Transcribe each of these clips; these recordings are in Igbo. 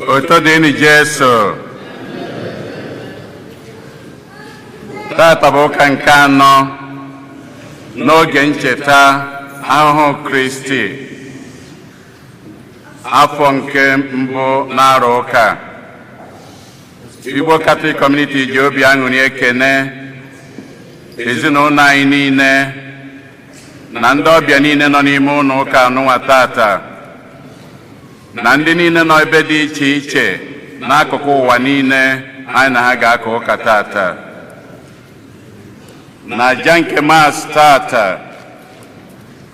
Otito dịnụ Jesu. Tata bụ ụka nke anọ n'oge ncheta ahụhụ Kristi, afọ nke mbụ n'arọ ụka. Igbo Catholic Community ji obi aṅụrị ekene ezinụlọ anyị niile na ndị ọbịa niile nọ n'ime ụlọ ụka anụnwa tata, na ndị niile nọ ebe dị iche iche n'akụkụ ụwa niile anyị na ha ga-aka ụka tata. Na aja nke Mass tata,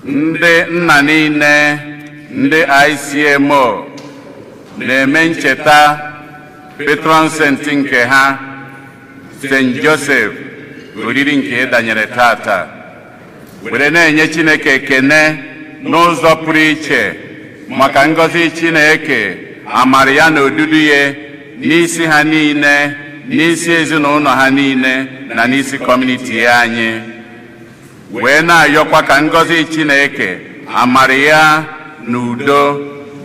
ndị nna niile, ndị ICMO na-eme ncheta patron saint nke ha, St. Joseph, oriri nke ịdanyere tata, were na-enye Chineke ekene n'ụzọ pụrụ iche maka ngọzi Chineke, amara ya na odudu ya n'isi ha niile, n'isi ezinụlọ ha niile na n'isi kọmuniti anyị, wee na-ayọkwa ka ngọzi Chineke, amara ya na udo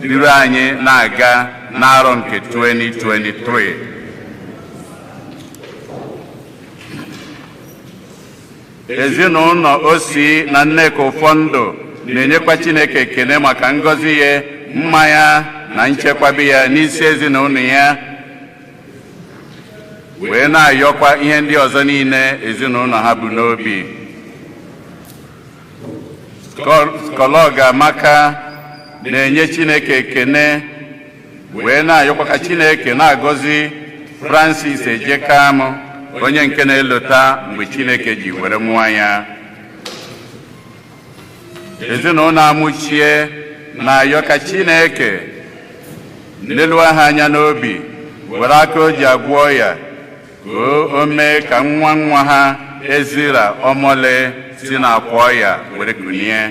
dịrị anyị na-aga n'arọ nke 2023. Ezinụlọ Osi na Nneka Ụfọndụ na-enyekwa Chineke ekene maka ngọzi ya, mma ya na nchekwabi ya n'isi ezinụlọ ya, wee na-ayọkwa ihe ndị ọzọ niile ezinụlọ ha bu n'obi. Skọlọg Amaka na-enye Chineke ekene, wee na-ayọkwa ka Chineke na-agọzi Francis Ejekam, onye nke na-elota mgbe Chineke ji were mụọ ya. Ezinụlọ Amuchie na-ayọ ka Chineke leluo ha anya n'obi, were aka o ji agwọ ọya ka o mee ka nwa nwa ha Ezira Ọmọle si n'akwa ọya were kunie.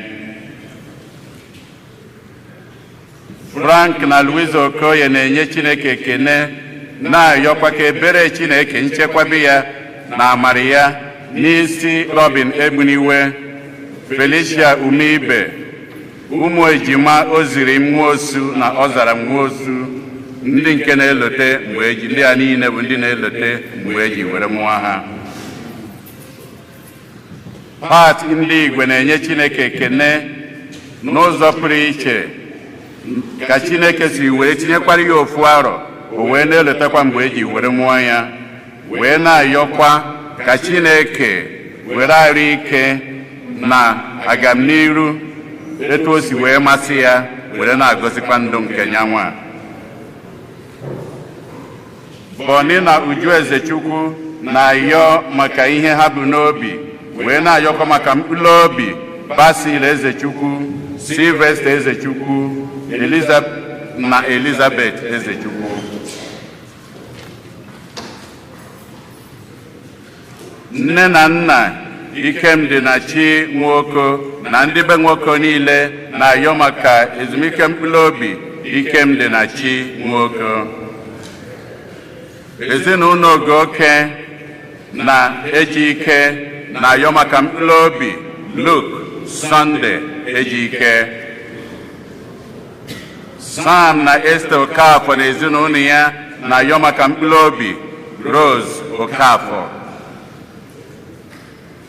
Frank na Louisa Okoye na-enye Chineke ekene, na-ayọkwa ka ebere Chineke, nchekwabi ya na amara ya n'isi Robin Egbuniwe, Felicia Umibe, ụmụ ejima Oziri Nwosu na Ọzara Nwosu, ndị nke na-elote mgbe eji, ndị a niile bụ ndị na-elote mgbe eji were mụọ ha. Pat ndị Igwe na-enye Chineke ekene n'ụzọ pụrụ iche ka Chineke si were tinyekwara ya ofu arọ, o wee na-elotekwa mgbe eji were mụọ ya, wee na-ayọkwa ka Chineke were arụ ike na agamniru etu o si wee masị ya were na-agọzikwa ndụ nke nyanwa. Bọni na Uju Ezechukwu na-ayọ maka ihe ha bu n'obi, wee na-ayọkwa maka mkpụrụ obi Basil Ezechukwu, Sylvester Ezechukwu, na Elizabeth Ezechukwu. Nne na nna Ikemdịnachi Nwoko na ndị be Nwoko niile na-ayọ maka ezumike mkpụrụ obi Ikemdịnachi Nwoko. Ezinụlọ Ogoke na Ejike na-ayọ maka mkpụrụ obi Luke Sunday Ejike. Sam na Esther Okafọ na ezinụlọ ya na-ayọ maka mkpụrụ obi Rose Okafọ.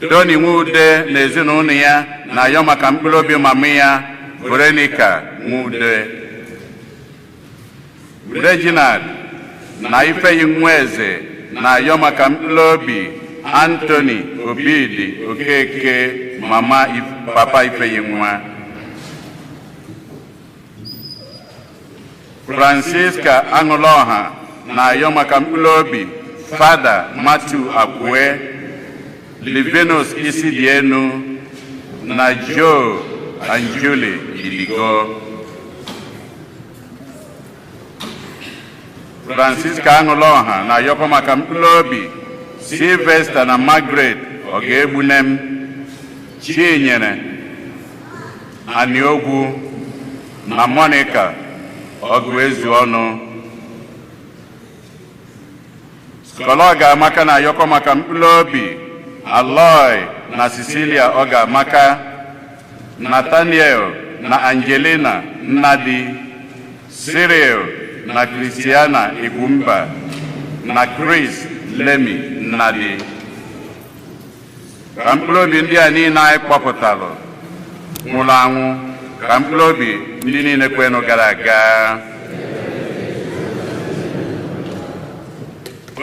Tony Nwude na ezinụlọ ya na-ayọ maka mkpụrụ obi mama ya Veronica Nwude. Reginald na Ifeyi Nweze na-ayọ maka mkpụrụ obi Anthony Obidi Okeke, mama papa Ifeyi nwa. Francisca Aṅụlọha na-ayọ maka mkpụrụ obi Fada Matthew Akwue, Livinus Isidienu na Joe and Julie Idigo. Francisca Aṅụlọha na-ayọkwa maka mkpụrụ obi Sylvester na Margaret Ọgaegbunem, Chinyere Aniogwu na Monica Ọgụezuọnụ. Skọlọga Amaka na-ayọkwa maka mkpụrụ obi Aloy na Cecilia Ọgamaka, Nathaniel na Angelina Nnadi, Cyril na Christiana Igwumba na Chris Lemi Nnadi. Ka mkpụrụ obi ndị a niile anyị kpọpụtalụ nwụrụ anwụ, ka mkpụrụ obi ndị niile kwenụ gara aga.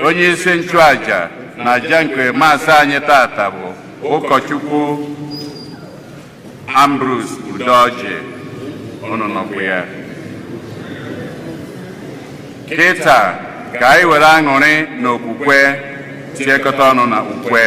Onye isi nchụaja na aja nke maasị anyị tata bụ Ụkọchukwu Ambrose Udoji. Unu nọkwa ya kịta. Ka anyị were aṅụrị na okwukwe tiekọta ọnụ na ukwe.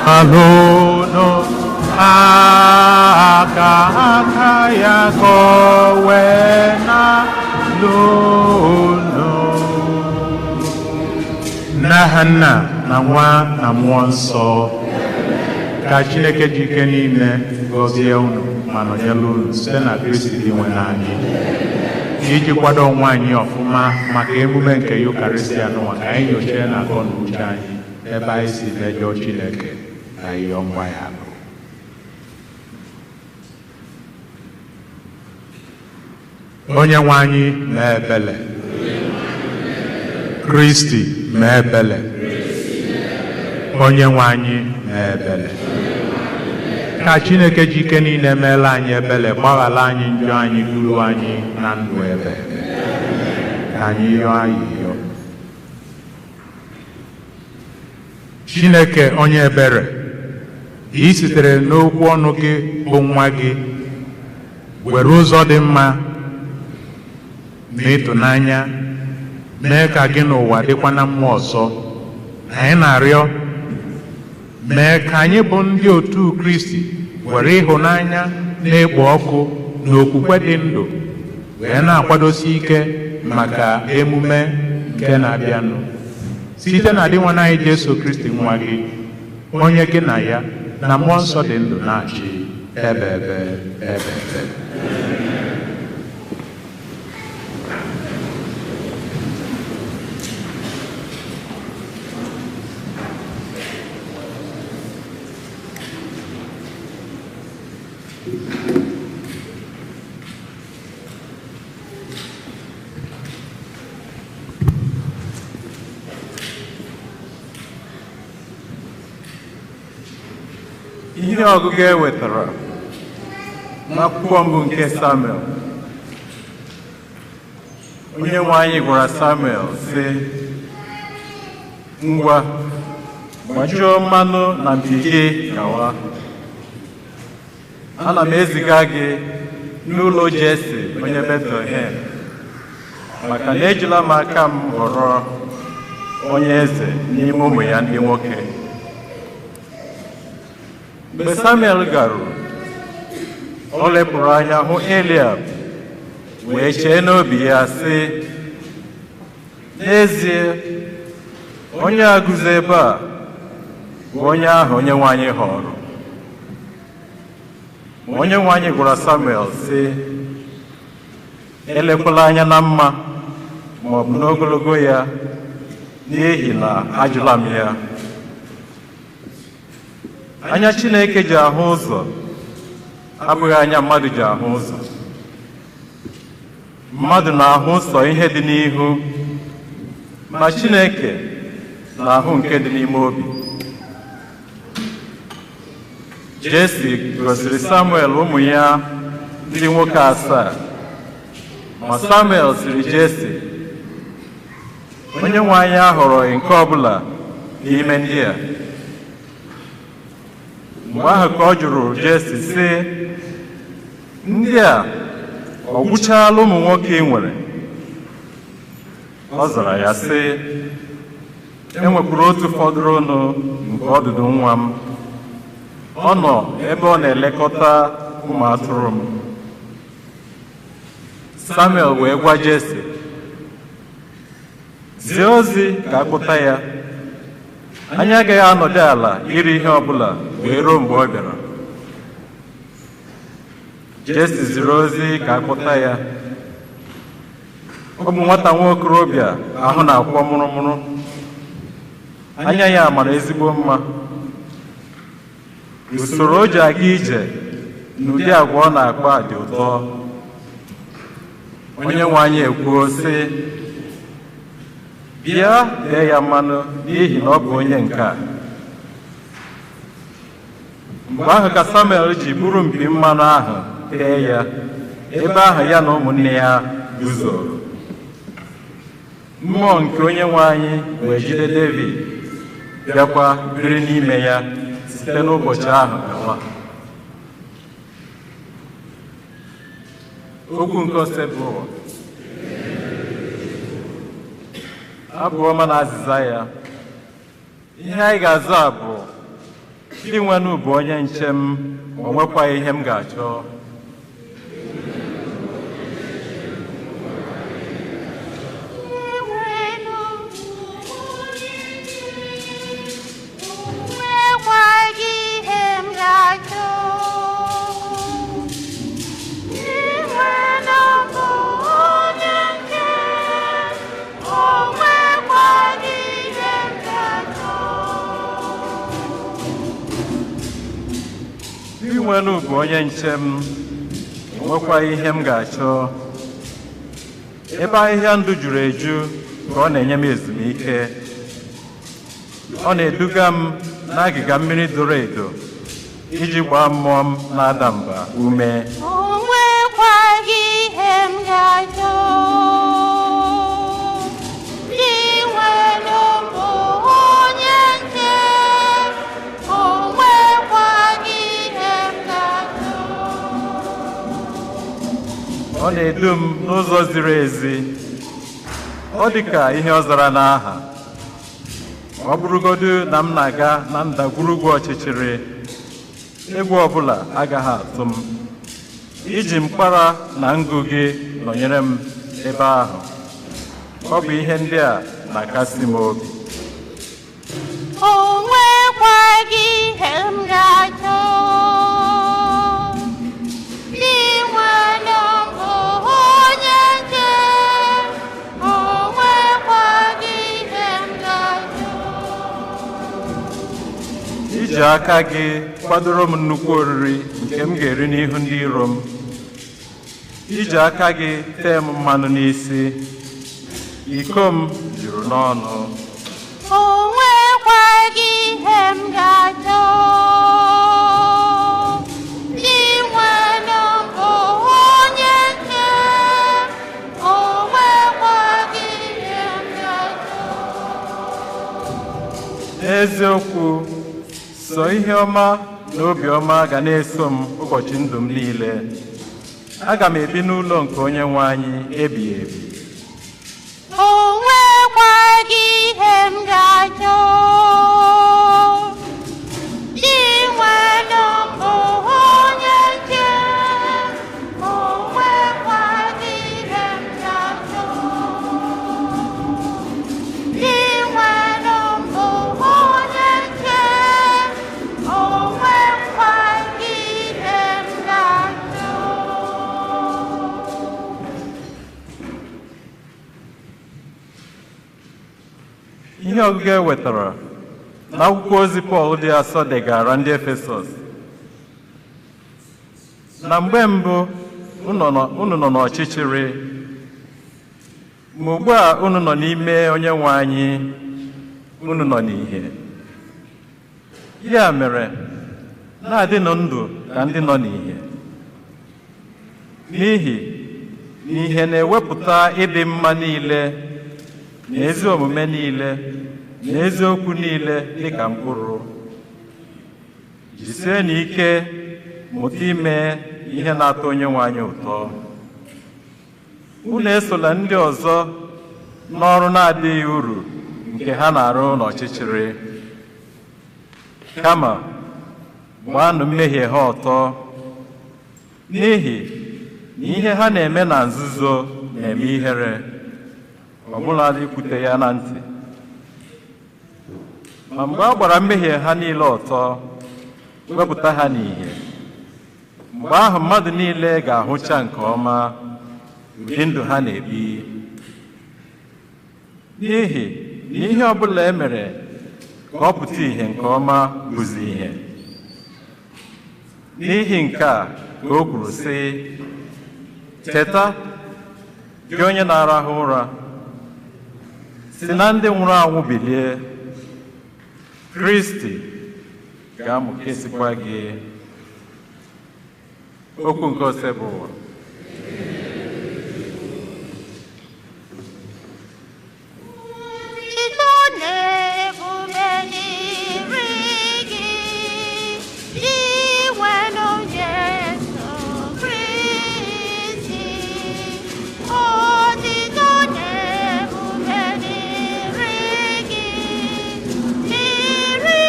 Alụnụ aka aka ya ka o wee na lụnụ. N'aha Nna na Nwa na Mmụọ Nsọ, ka Chineke ji ike niile gọzie unu ma nọnyere unu site na Kristi dị nwe anyị. Iji kwado onwe anyị ọfụma maka emume nke Yukaristia n'ụwa, ka anyị nyochie na akọ na uche anyị ebe anyị si mejọọ Chineke na ihe mgbaghara. Onye nwe anyị mee ebele. Kristi mee ebele. Onye nwe anyị mee ebele. Ka Chineke ji ike niile meela anyị ebele, gbaghara anyị njọ anyị, duru anyị na ndụ ebe. Ka anyị yọọ ayịyọ. Chineke onye ebere, ị sitere n'okwu ọnụ gị bụ nwa gị were ụzọ dị mma na ịtụnanya mee ka gị n'ụwa dịkwa na mma ọzọ. Anyị na-arịọ, mee ka anyị bụ ndị otu Kristi were ịhụnanya na-ekpo ọkụ na okwukwe dị ndụ wee na-akwadosi ike maka emume nke na-abịanụ, site na Dinwenụ anyị Jesu Kristi nwa gị, onye gị na ya na Mmụọ Nsọ dị ndụ na-achị ebe ebe ebe ebe. Ihe ọgụgụ e wetara n'akwụkwọ mbụ nke Samuel. Onye nwe anyị gwara Samuel sị, "Ngwa, gbajuo mmanụ na mpi gị gawa. Ana m eziga gị n'ụlọ Jesi onye Betlehem, maka na ejila m aka m họrọ onye eze n'ime ụmụ ya ndị nwoke." Mgbe Samuel garuru, o lepụrụ anya hụ Eliab wee chee n'obi ya sị, "N'ezie, onye a guzo ebe a bụ onye ahụ Onyenwe anyị họrọ." Ma Onyenwe anyị gwara Samuel sị, "Elekwala anya na mma ma ọ bụ n'ogologo ya, n'ihi na ajụla m ya. Anya Chineke ji ahụ ụzọ abụghị anya mmadụ ji ahụ ụzọ. Mmadụ na-ahụ sọ ihe dị n'ihu, ma Chineke na-ahụ nke dị n'ime obi. Jesi gosiri Samuel ụmụ ya ndị nwoke asaa, ma Samuel sịrị Jesi, "Onye nwe anyị ahọrọghị nke ọbụla n'ime ndị a." Mgbe ahụ ka ọ jụrụ Jesi sị, "Ndị a ọ gwụchaala ụmụ nwoke ị nwere?" Ọ zara ya sị, "E nwekwuru otu fọdụrụnụ nke ọdụdụ nwa m. Ọ nọ ebe ọ na-elekọta ụmụ atụrụ m." Samuel wee gwa Jesi, "Zie ozi ka akpụta ya. Anyị agaghị anọdụ ala iri ihe ọbụla wee ruo mgbe ọ bịara." Jesi ziri ozi ka akpụta ya. Ọ bụ nwata nwa okorobịa ahụ na-akwọ mụrụmụrụ, anya ya mara ezigbo mma. Usoro o ji aga ije na ụdị agwa ọ na-akpa dị ụtọ. Onye nwe anyị ekwuo sị, "Bịa tee ya mmanụ, n'ihi na ọ bụ onye nke a." Mgbe ahụ ka Samuel ji buru mpi mmanụ ahụ tee ya ebe ahụ ya na ụmụnne ya guzoro. Mmụọ nke Onye nwe anyị wee jide David, bịakwa biri n'ime ya site n'ụbọchị ahụ gawa. Okwu nke Osebụụwa. Abụ ọma na azịza ya. Ihe anyị ga-aza bụ, Dinwenụ bụ onye nche m, o nwekwaghị ihe m ga-achọ. Enwekwaghị ihe m ga-achọ. Dinwenụ bụ onye nche, o nwekwaghị ihe m ga-achọ. Dinwenụ bụ onye nche m, o nwekwaghị ihe m ga-achọ. Ebe ahịhịa ndụ juru eju ka ọ na-enye m ezumike. Ọ na-eduga m n'agịga mmiri doro edo iji gbaa mmụọ m na-ada mba ume. O nwekwaghị ihe m ga-achọ. Dinwenụ bụ onye nche, o nwekwaghị ihe m ga-achọ. Ọ na-edu m n'ụzọ ziri ezi. Ọ dị ka ihe ọ zara n'aha. Ọ bụrụgodu na m na-aga na ndagwurugwu ọchịchịrị, egwu ọbụla agaghị atụ m. Iji mkpara na ngụ gị nọnyere m ebe ahụ. Ọ bụ ihe ndị a na-akasi m obi. O nwekwaghị ihe m ga-achọ. Dinwenụ bụ onye nche, o nwekwaghị ihe m ga-achọ. Iji aka gị kwadoro m nnukwu oriri nke m ga-eri n'ihu ndị iro m. Iji aka gị tee m mmanụ n'isi, iko m juru n'ọnụ. O nwekwaghị ihe m ga-achọ. Dinwenụ bụ onye nche, o nwekwaghị ihe m ga-achọ. N'eziokwu, sọ ihe ọma na obiọma ga na-eso m ụbọchị ndụ m niile. Aga m ebi n'ụlọ nke Onye nwe anyị ebighị ebi. O nwekwaghị ihe m ga-achọ. Dinwenụ bụ onye nche, o nwekwaghị ihe m ga-achọ. Dinwenụ bụ onye nche, o nwekwaghị ihe m ga-achọ. Ihe ọgụgụ e wetara n'akwụkwọ ozi Pọl dị asọ degara ndị Efesọs. Na mgbe mbụ unu nọ n'ọchịchịrị, Ma ugbu a unu nọ n'ime Onyenwe anyị, unu nọ n'ìhè. Ya mere, na-adịnụ ndụ ka ndị nọ n'ìhè, n'ihi na ìhè na-ewepụta ịdị mma niile na ezi omume niile na eziokwu niile dịka mkpụrụ. Jisienụ ike mụta ime ihe na-atọ Onyenwe anyị ụtọ. Unu esola ndị ọzọ n'ọrụ na-adịghị uru nke ha na-arụ n'ọchịchịrị, kama gbaanụ mmehie ha ọtọ, n'ihi na ihe ha na-eme na nzuzo na-eme ihere, ọbụladị ikwute ya na ntị. Ma mgbe a gbara mmehie ha niile ọtọ, wepụta ha n'ìhè, mgbe ahụ mmadụ niile ga-ahụcha nke ọma ụdị ndụ ha na-ebi, n'ihi na ihe ọbụla e mere ka ọ pụta ìhè nke ọma bụzi ìhè. N'ihi nke a ka o kwuru sị, "Teta, gị onye na-arahụ ụra, si na ndị nwụrụ anwụ bilie, Kristi ga-amụkesikwa gị." Okwu nke Osebụwa. Otuto na ebube dịrị gị, Dinwenụ Jesu Kristi. Otuto na ebube dịrị gị, dịrị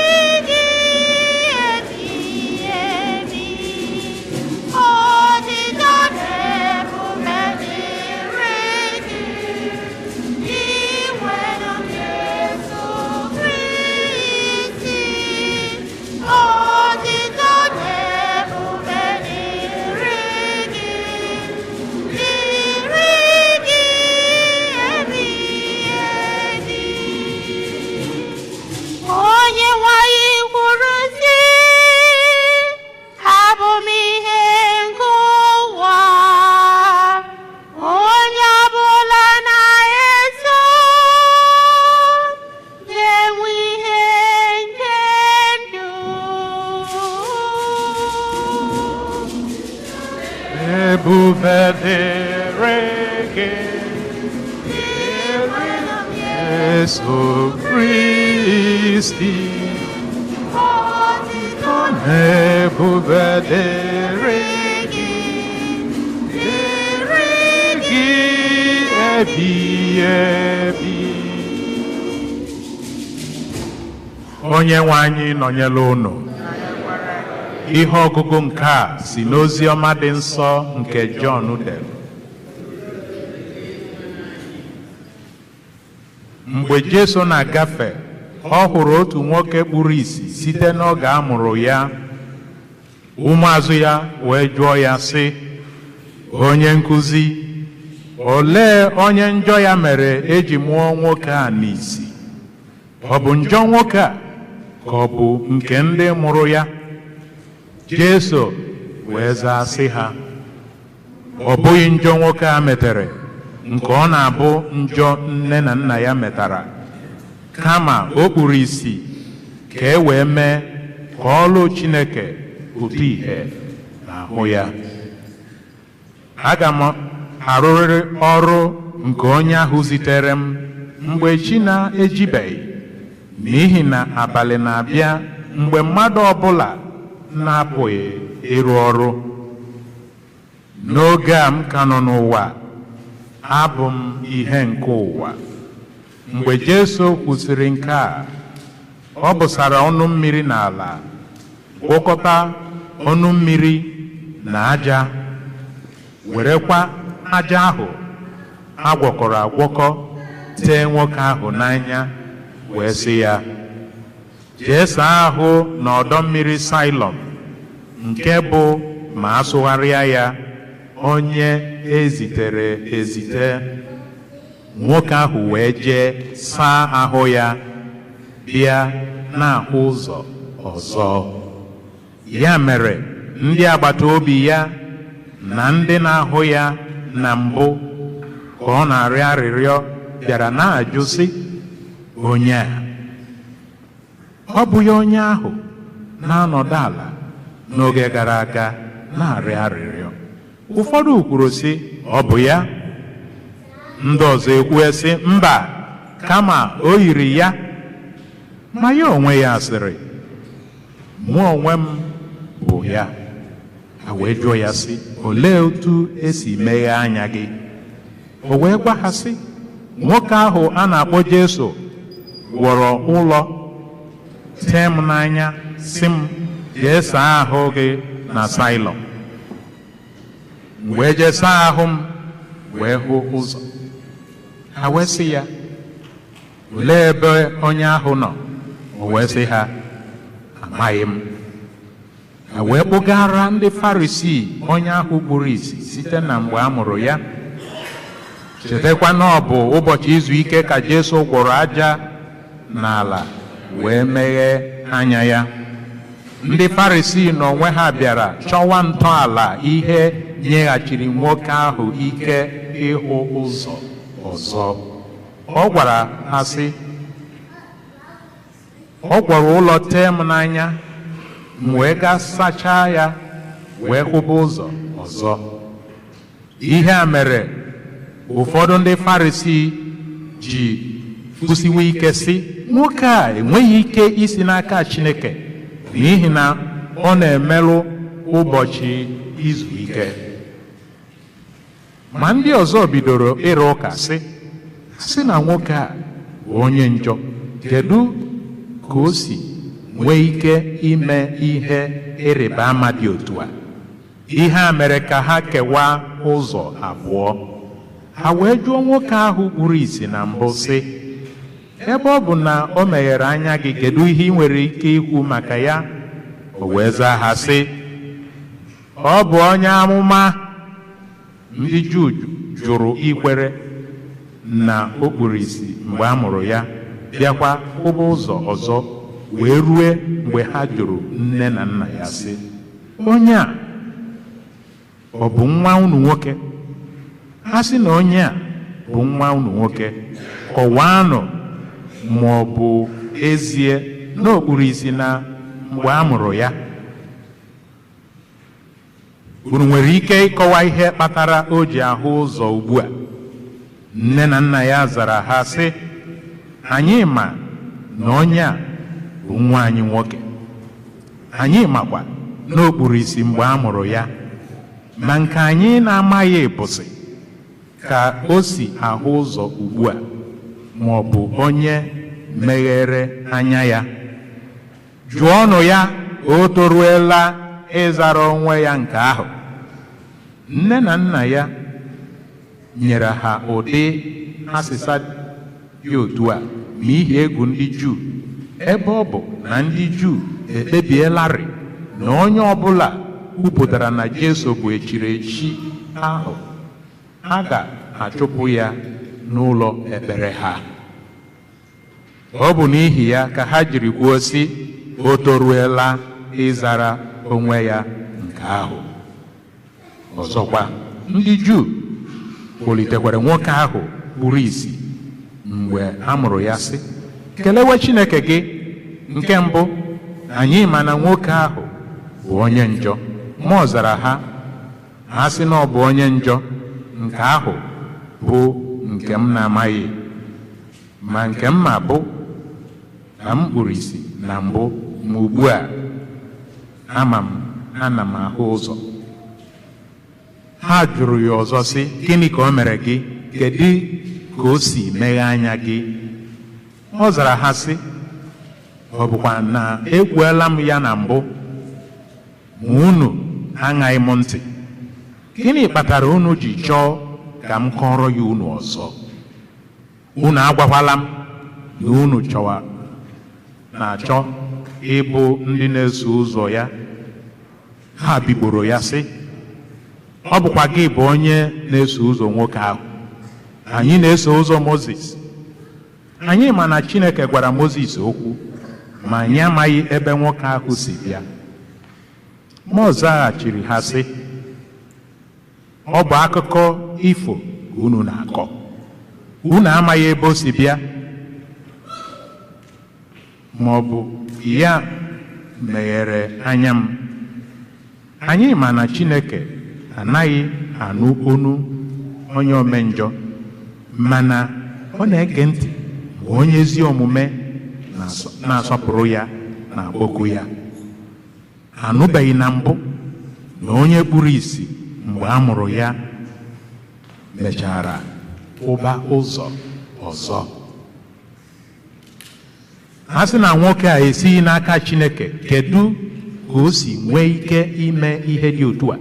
gị ebighị ebi. Otuto na ebube dịrị gị, Dinwenụ Jesu Kristi. Otuto na ebube dịrị gị, dịrị gị ebighị ebi. Onye nwanyị kwuru sị, "Abụ m ihe nke ụwa. Onye ọbụla na-eso ga-enwe ihe nke ndụ." Ebube dịrị gị, Jesu Kristi. Otuto Ebube dịrị gị, dịrị gị ebighị ebi. Onye nwe anyị nọnyere unu. Ihe ọgụgụ nke a si n'ozi ọma dị nsọ nke Jọn dere. Mgbe Jesu na-agafe, ọ hụrụ otu nwoke kpuru ìsì site n'oge a mụrụ ya. Ụmụazụ ya wee jụọ ya sị, "Onye nkụzi, olee onye njọ ya mere eji mụọ nwoke a n'ìsì? Ọ bụ njọ nwoke a ka ọ bụ nke ndị mụrụ ya?" Jesu wee zaa sị ha, "Ọ bụghị njọ nwoke a metere nke ọ na-abụ njọ nne na nna ya metara, kama o kpuru ìsì ka e wee mee ka ọlụ Chineke pụta ìhè n'ahụ ya. Aga m arụrịrị ọrụ nke onye ahụ zitere m mgbe chi na-ejibeghị, n'ihi na abalị na-abịa mgbe mmadụ ọbụla na-apụghị ịrụ ọrụ. N'oge a m ka nọ n'ụwa, abụ m ihe nke ụwa." Mgbe Jesu kwusịrị nke a, ọ bụsara ọnụ mmiri n'ala, gwọkọta ọnụ mmiri na aja, werekwa aja ahụ agwọkọrọ agwọkọ tee nwoke ahụ n'anya, wee sị ya, "Jee saa ahụ n'ọdọ mmiri Saịlọm," nke bụ ma asụgharịa ya, onye ezitere ezite. Nwoke ahụ wee jee saa ahụ ya, bịa na-ahụ ụzọ ọzọ. Ya mere ndị agbata obi ya na ndị na-ahụ ya na mbụ ka ọ na-arịọ arịrịọ bịara na-ajụ sị, onye a ọ bụghị onye ahụ na-anọdụ ala n'oge gara aga na-arịọ arịrịọ? Ụfọdụ kwuru sị, ọ bụ ya. Ndị ọzọ ekwue sị, mba, kama o yiri ya. Ma ya onwe ya sịrị, mụ onwe m bụ ya. Ha wee jụọ ya sị, olee otu esi meghee anya gị? O wee gwa ha sị, nwoke ahụ a na-akpọ Jesu gwọrọ ụlọ tee m n'anya, sị m jee saa ahụ gị na Saịlọm. M wee jee saa ahụ m, wee hụ ụzọ. Ha wee sị ya, olee ebe onye ahụ nọ? O wee sị ha, amaghị m. Ha wee kpụgara ndị Farisii onye ahụ kpuru ìsì site na mgbe a mụrụ ya. Chetakwa na ọ bụ ụbọchị izu ike ka Jesu gwọrọ aja n'ala wee meghee anya ya. Ndị Farisii n'onwe ha bịara chọwa ntọala ihe nyeghachiri nwoke ahụ ike ịhụ ụzọ ọzọ. Ọ gwara ha sị, ọ gwọrọ ụlọ tee m n'anya, m wee gaa sachaa ya, wee hụba ụzọ ọzọ. Ihe a mere ụfọdụ ndị Farisii ji kwụsiwe ike sị, nwoke a enweghị ike isi n'aka Chineke n'ihi na ọ na-emerụ ụbọchị izu ike. Ma ndị ọzọ bidoro ịrụ ụka sị, sị na nwoke a bụ onye njọ, kedu ka o si nwee ike ime ihe ịrịba ama dị otu a? Ihe a mere ka ha kewaa ụzọ abụọ. Ha wee jụọ nwoke ahụ kpuru ìsì na mbụ sị, ebe ọ bụ na o meghere anya gị, kedu ihe ị nwere ike ikwu maka ya? O wee zaa ha sị, ọ bụ onye amụma. Ndị Juu jụrụ ikwere na o kpuru ìsì mgbe a mụrụ ya, bịakwa hụba ụzọ ọzọ, wee rue mgbe ha jụrụ nne na nna ya sị, onye a ọ bụ nwa unu nwoke? Ha sị na onye a bụ nwa unu nwoke, kọwaanụ ma ọ bụ ezie na o kpuru ìsì na mgbe a mụrụ ya. Unu nwere ike ịkọwa ihe kpatara o ji ahụ ụzọ ugbu a? Nne na nna ya zara ha sị, anyị ma na onye a bụ nwa anyị nwoke, anyị makwa na o kpuru ìsì mgbe a mụrụ ya, ma nke anyị na-amaghị bụsị ka o si ahụ ụzọ ugbu a, ma ọ bụ onye meghere anya ya. Jụọnụ ya, o toruela ịzara onwe ya nke ahụ. Nne na nna ya nyere ha ụdị asịsa dị otu a n'ihi egwu ndị Juu, ebe ọ bụ na ndị Juu ekpebielarị na onye ọbụla kwupụtara na Jesu bụ echiri echi ahụ, a ga-achụpụ ya n'ụlọ ekpere ha. Ọ bụ n'ihi ya ka ha jiri kwuo sị, o toruela ịzara onwe ya nke ahụ. Ọzọkwa, ndị Juu kpọlitekwara nwoke ahụ kpuru ìsì mgbe a mụrụ ya sị, kelewe Chineke gị. Nke mbụ, anyị ma na nwoke ahụ bụ onye njọ. Ma ọ zara ha, ha sị na ọ bụ onye njọ, nke ahụ bụ nke m na-amaghị, ma nke m ma bụ na m kpuru ìsì na mbụ, ma ugbu a ama m ana m ahụ ụzọ. Ha jụrụ ya ọzọ sị, gịnị ka o mere gị? Kedu ka o si meghee anya gị? Ọ zara ha sị, ọ bụkwa na ekwuela m ya na mbụ, ma unu aṅaghị m ntị. Gịnị kpatara unu ji chọọ ka m kọrọ ya unu ọzọ? Unu agwakwala m na unu na-achọ ịbụ ndị na-eso ụzọ ya. Ha bigboro ya sị, ọ bụkwa gị bụ onye na-eso ụzọ nwoke ahụ. Anyị na-eso ụzọ Mozis. Anyị ma na Chineke gwara Mozis okwu, ma anyị amaghị ebe nwoke ahụ si bịa. Ma ọ zaghachiri ha sị, ọ bụ akụkọ ifo ka unu na-akọ. Unu amaghị ebe o si bịa, ma ọ bụ ya meghere anya m. Anyị ma na Chineke anaghị anụ onu onye omenjọ, mana ọ na-ege ntị mgbe onye ezi omume na-asọpụrụ ya na-akpọku ya. Anụbeghị na mbụ na onye kpuru ìsì mgbe a mụrụ ya mechara kwụba ụzọ ọzọ. A sị na nwoke a esighị n'aka Chineke, kedu ka o si nwee ike ime ihe dị otu a?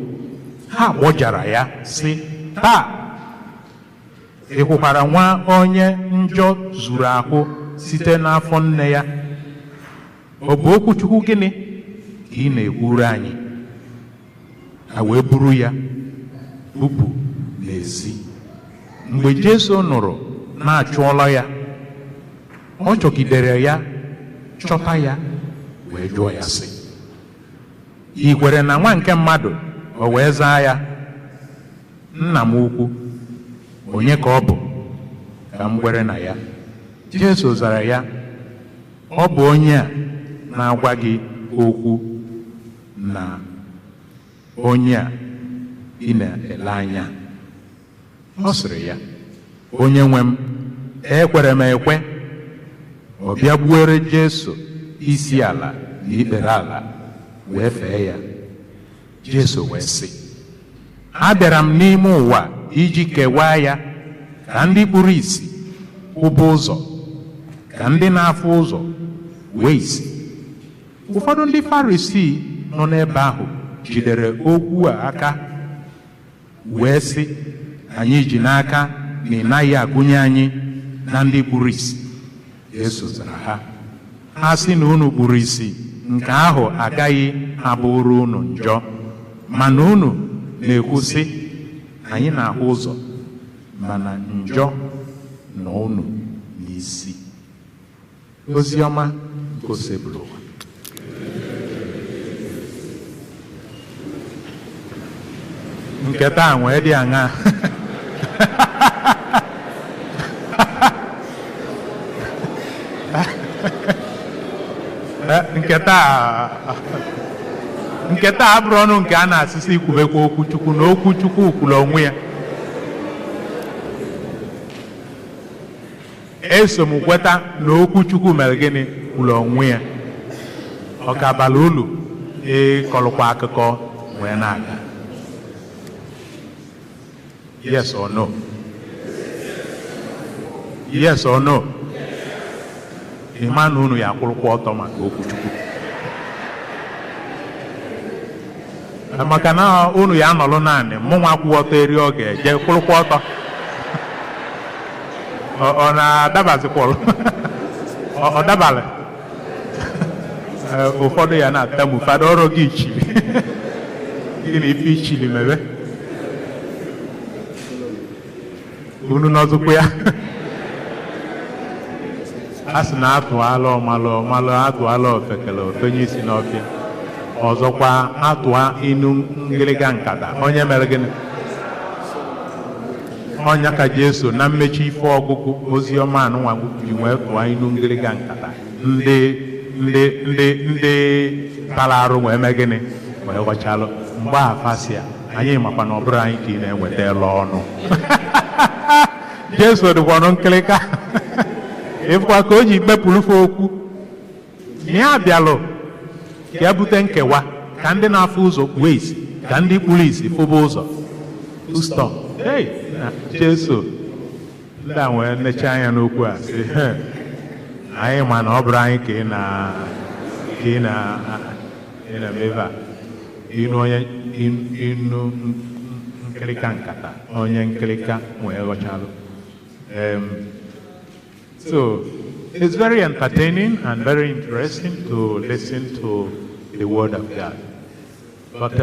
Ha gbọjara ya, sị, taa ị hụkwara nwa onye njọ zuru ahụ site n'afọ nne ya? Ọ bụ okwu Chukwu gịnị ka ị na-ekwuru anyị? Ha wee buru ya bupụ n'ezi. Mgbe Jesu nụrụ na-achụọla ya, ọ chọgidere ya, chọta ya, wee jụọ ya sị, ị kwere na nwa nke mmadụ? O wee zaa ya, nna m ukwu, onye ka ọ bụ ka m kwere na ya? Jesu zara ya, ọ bụ onye a na-agwa gị okwu na onye a ị na-ele anya. Ọ sịrị ya, onye nwe m, ekwere m ekwe. Ọ bịa gbuere Jesu isi ala na ikpere ala wee fee ya. Jesu wee sị, abịara m n'ime ụwa iji kewaa ya, ka ndị kpuru ìsì kwụba ụzọ, ka ndị na-afụ ụzọ wee isi. Ụfọdụ ndị Farisii nọ n'ebe ahụ jidere okwu a aka wee sị, anyị ji n'aka na ị naghị agụnye anyị na ndị kpuru ìsì. Jesu zara ha, ha sị na unu kpuru ìsì, nke ahụ agaghị abụrụ unu njọ, mana unu na-ekwu sị, anyị na-ahụ ụzọ, mana njọ nọ unu n'isi. Ozi ọma nke Osebụlụwa. Nke taa nwee dị aṅaa? Nke taa abụrụ ọnụ nke a na-asịsị ikwubekwa okwu Chukwu, na okwu Chukwu kwuru onwe ya. Eso m kweta na okwu Chukwu mere gịnị? Kwuru onwe ya. Ọ ka bara ulu ịkọlụkwa akụkọ wee na-aga. Yes or no? Yes or no? Ịma na unu ya akwụrụkwa ọtọ maka okwu Chukwu, maka na unu ya anọlụ naanị mụnwa kwụ ọtọ eri ọ ga-eje kwụrụkwa ọtọ. Ọ na-adabazikwọlụ? Ọ dabalị? Ụfọdụ ya na-atamu fada ọrụ gị ichili gị na ife ichili mebe unu nọzụkwa ya. A sị na atụala ọmalụ ọmalụ, atụala ofekele ofenye isi n'ọfịa. Ọzọkwa, atụa inu ngịlịga nkata, onye mere gịnị? Ọnya ka Jesu na mmechi ife ọgụgụ ozi ọma anụnwa ji wee tụọ inu ngịlịga nkata. Ndị ndị ndị ndị tara arụ wee mee gịnị? Wee ghọchalụ. Mgbe afasịa, anyị makwa na ọ bụrụ anyị ka ị na-eweta elu ọnụ. Jesu dịkwanụ nkịlịka ịfụkwa ka o ji kpepụrụfe okwu na ya bịalụ ka ya bute nkewa, ka ndị na-afụ ụzọ kpuo ìsì, ka ndị kpuru ìsì fụba ụzọ. Stop. Hey, Jesu ndị a wee necha anya n'okwu a sị, anyị ma na ọ bụrụ anyị ka ị na ka ị na ị na-eme a. Inu onye inu nkịlịka nkata, onye nkịlịka wee ghọchalụ. So it's very entertaining and very interesting to listen to the Word of God. But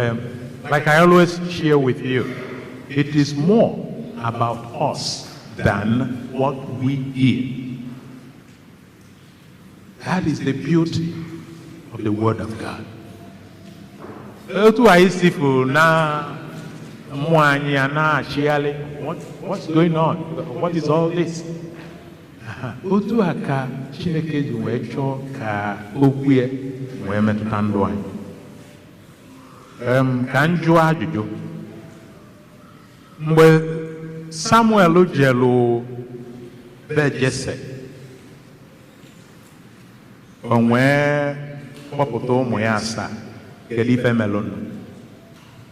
like I always share with you, it is more about us than what we hear. That is the beauty of the Word of God. Otu anyị sifu na Mmụọ anyị ya na-achịgharị, "What's going on? What is all this?" Aha, otu a ka Chineke ji wee chọọ ka okwu ya wee metụta ndụ anyị. Ka m jụọ ajụjụ. Mgbe Samuel jelu be Jese, o nwee kpọpụta ụmụ ya asaa, kedu ife melụnụ?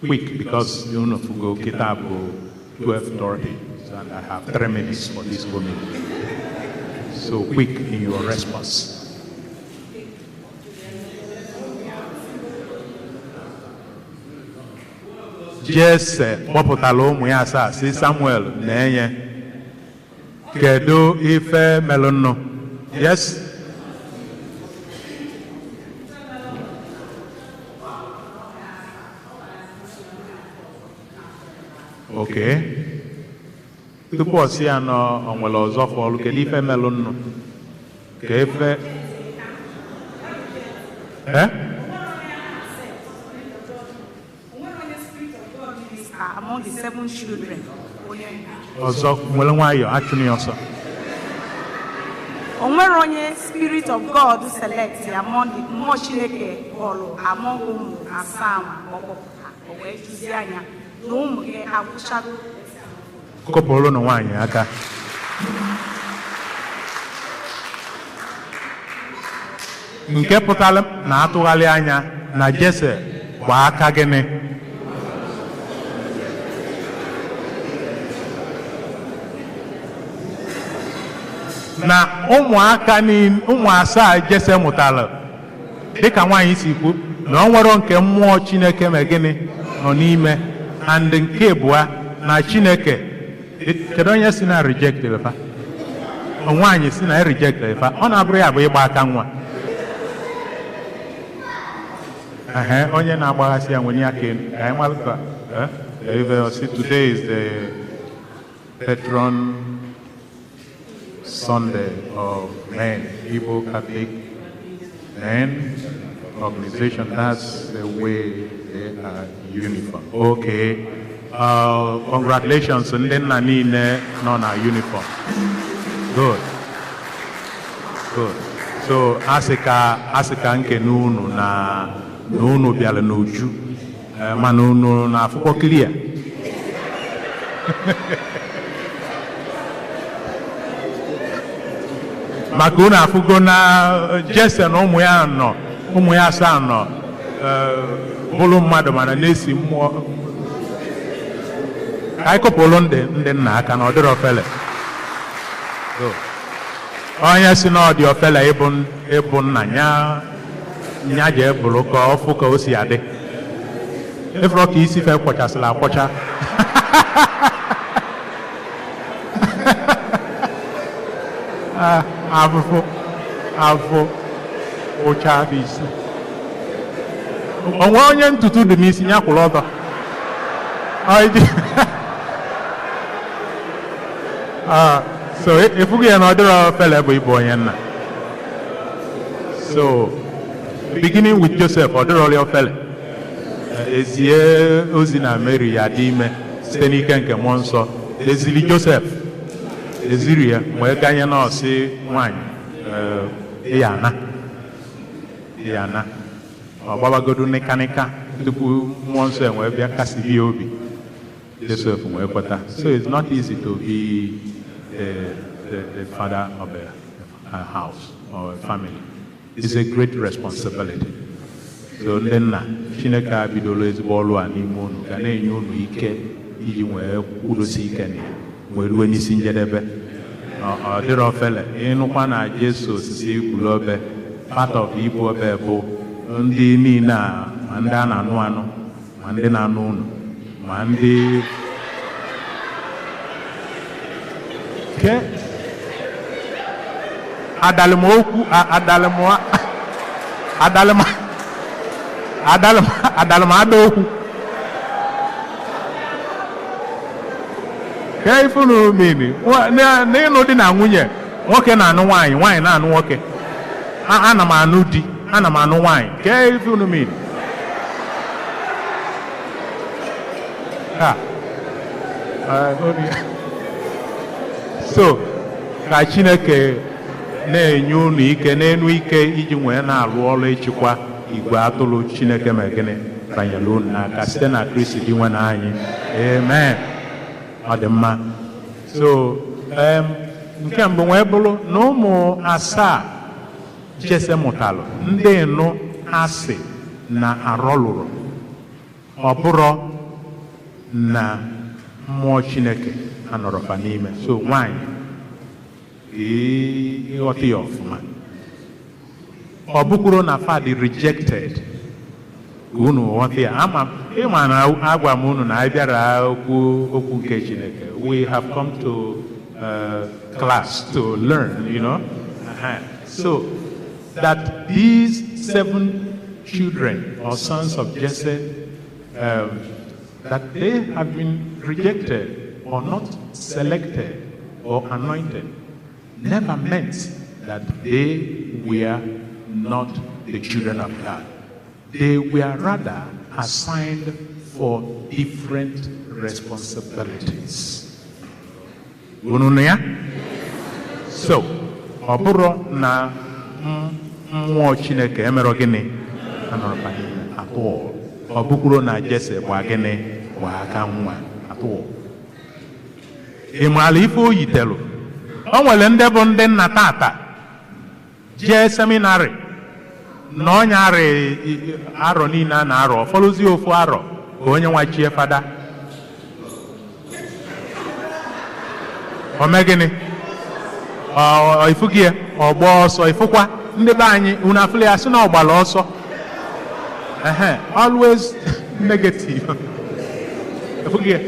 Quick, because unu fugo kịta bụ 12:30 and I have 3 minutes for this homily, so quick in your response. Jese kpọpụtara ụmụ ya asaa, si Samuel na-enye, kedu ife melụnụ? Yes. Okay, tupu ọ sị ya na ọ nwere ọzọ fọlụ, kedu ife melụnụ ka ife eh? Among the seven children, onye Ọzọ, nwere nwayọọ, achụna ya ọsọ. O nwere onye Spirit of God select among the, mmụọ Chineke kpọrọ among ụmụ asaa ma ọ kpọpụta, o wee jụzie anya na ụmụ gị agwụchago. Kụpụrụ ụnụ nwaanyị aka. Nke pụtara na atụgharị anya na Jese gba aka gịnị? Na ụmụaka niile, ụmụ asaa Jese mụtara, dịka nwaanyị si kwu, na ọ nwere nke mmụọ Chineke ma gịnị nọ n'ime, and nke abụọ na Chineke. Kedu onye si na reject fa? Nwaanyị si na reject fa. Ọ na-abụrụ ya bụ ịgba aka nwa. Ehe, onye na-agbaghasị ya nwere aka elu ka anyị malụ ka ebe ọ sị, today is the patron Sunday of men, Igbo Catholic Men Organization. That's the way they are uniform. Okay. Congratulations, ndị nna niile nọ na uniform. Good. Good. So, asị ka nkene unu na unu bịara n'uju, mana unu na-afụkwa clear. Maka unu afụgo na Jese na ụmụ ya nọ, ụmụ ya asaa nọ, bụrụ mmadụ mana na-esi mmụọ. Ka anyị kụpụrụ ndị nna aka na ọ dịrị ofele. Onye si na ọ dị ofele ịbụ nna ya, ya jee bụrụ ka ọ fụ ka o si adị. Ịfụrụ ka isi fe kwọchasịrị akwọcha. Ah, afụfụ afụ ụcha bụ isi. Onwe onye ntutu dị n'isi ya kwụrụ ọtọ. Ọ Ah, so ịfụgo ya na ọ dịrọ ofele bụ ịbụ onye nna. So beginning with Joseph, ọ dịrọ ofele. Ezie ozi na Mary ya dị ime site n'ike nke mmụọ nsọ. Ezili Joseph, eziri ya wee ganye nọọsụ nwanyị ya ana ya ana ọ gbabagodu nịkanịka tupu mmụọ nsọ enwee bịa kasiri ya obi. Joseph wee kweta. So it's not easy to be the father of a house or a family. It's a great responsibility. So ndị nna, Chineke a bidoro ezigbo ọrụ a n'ime unu ga na-enye unu ike iji wee kwudosi ike na ya wee ruo n'isi njedebe. Ọ dịrọ ofele. Ịnụkwa na Jesu osisi iburu obe, part of ibu obe bụ ndị niile a, ma ndị a na-anụ anụ, ma ndị na-anụ unu, ma ndị ke adalị m okwu adalị m adalị m adalị m adalị m ada okwu ka ifunu mini n'ịnụ di na nwunye, nwoke na-anụ nwaanyị, nwaanyị na-anụ nwoke. Ana m anụ di, ana m anụ nwaanyị. Ka ifunu mini ha. So ka Chineke na-enye unu ike n'enu ike iji wee na-alụ ọrụ ịchịkwa igwe atụrụ Chineke ma gịnị banyere unu n'aka site na Kristi dị nwe na anyị. Amen. Ọ dị mma. So nke mbụ wee bụrụ na ụmụ asaa Jese mụtalụ ndị nụ asị na arọlụrụ ọ bụrụ na mmụọ Chineke anọrọfa n'ime. So nwanyị ịghọta ya ọfụma, ọ bụkwuru na fa dị rejected ka unu ghọta ya. Ama ịma na agwa m unu na anyị bịara okwu nke Chineke. We have come to class to learn, you know. So that these 7 children or sons of Jesse, that they have been rejected or not selected or anointed, never meant that they were not the children of God. They were rather assigned for different responsibilities. Unu nụ ya? So, ọ bụrụ na mmụọ Chineke emerọ gịnị anọrọkwa n'ime atụọ, ọ bụkwuru na Jese gba gịnị gba aka nwa atụọ. Ị maara ife o yitelu? O nwere ndị bụ ndị nna tata jee seminarị na ọnya arọ niile a na-arọ, fọlụzie ofu arọ ka onye nwa chie fada. O mee gịnị? Ọ ifugi ya, ọ gbaa ọsọ. Ifụkwa ndị be anyị unu afụla ya sị na ọ gbara ọsọ. Always negative. Ifugi ya.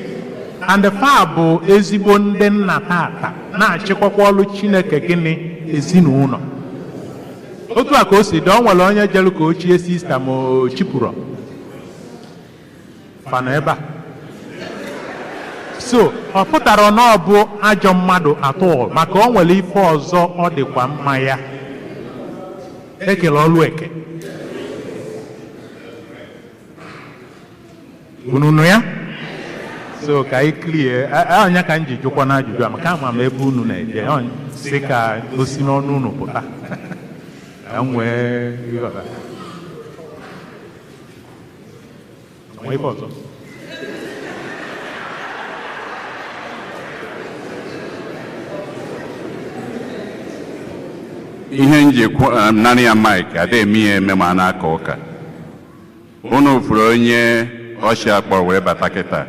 And the fa bụ ezigbo ndị nna tata na-achịkwakwa ọlụ Chineke gịnị ezinụlọ. Otu a ka o si dị, ọ nwere onye jelu ka o chie sista ma o chipụrụ fana ebe a. So ọ pụtara na ọ bụ ajọ mmadụ atọ, maka o nwere ife ọzọ ọ dịkwa mma ya. Ekele ọlụ eke. Unu nụ ya? So ka anyị clear, anya ka m ji jụkwa n'ajụjụ a, maka ama m ebe unu na-eje, si ka o si n'ọnụ unu pụta ka m wee ịghọta. Onwe ife ọzọ? Ihe njikwa naanị ya Mike ada eme ya eme ma a na-aka ụka. Unu fụrụ onye ọchịa kpọrọ wee bata kịta.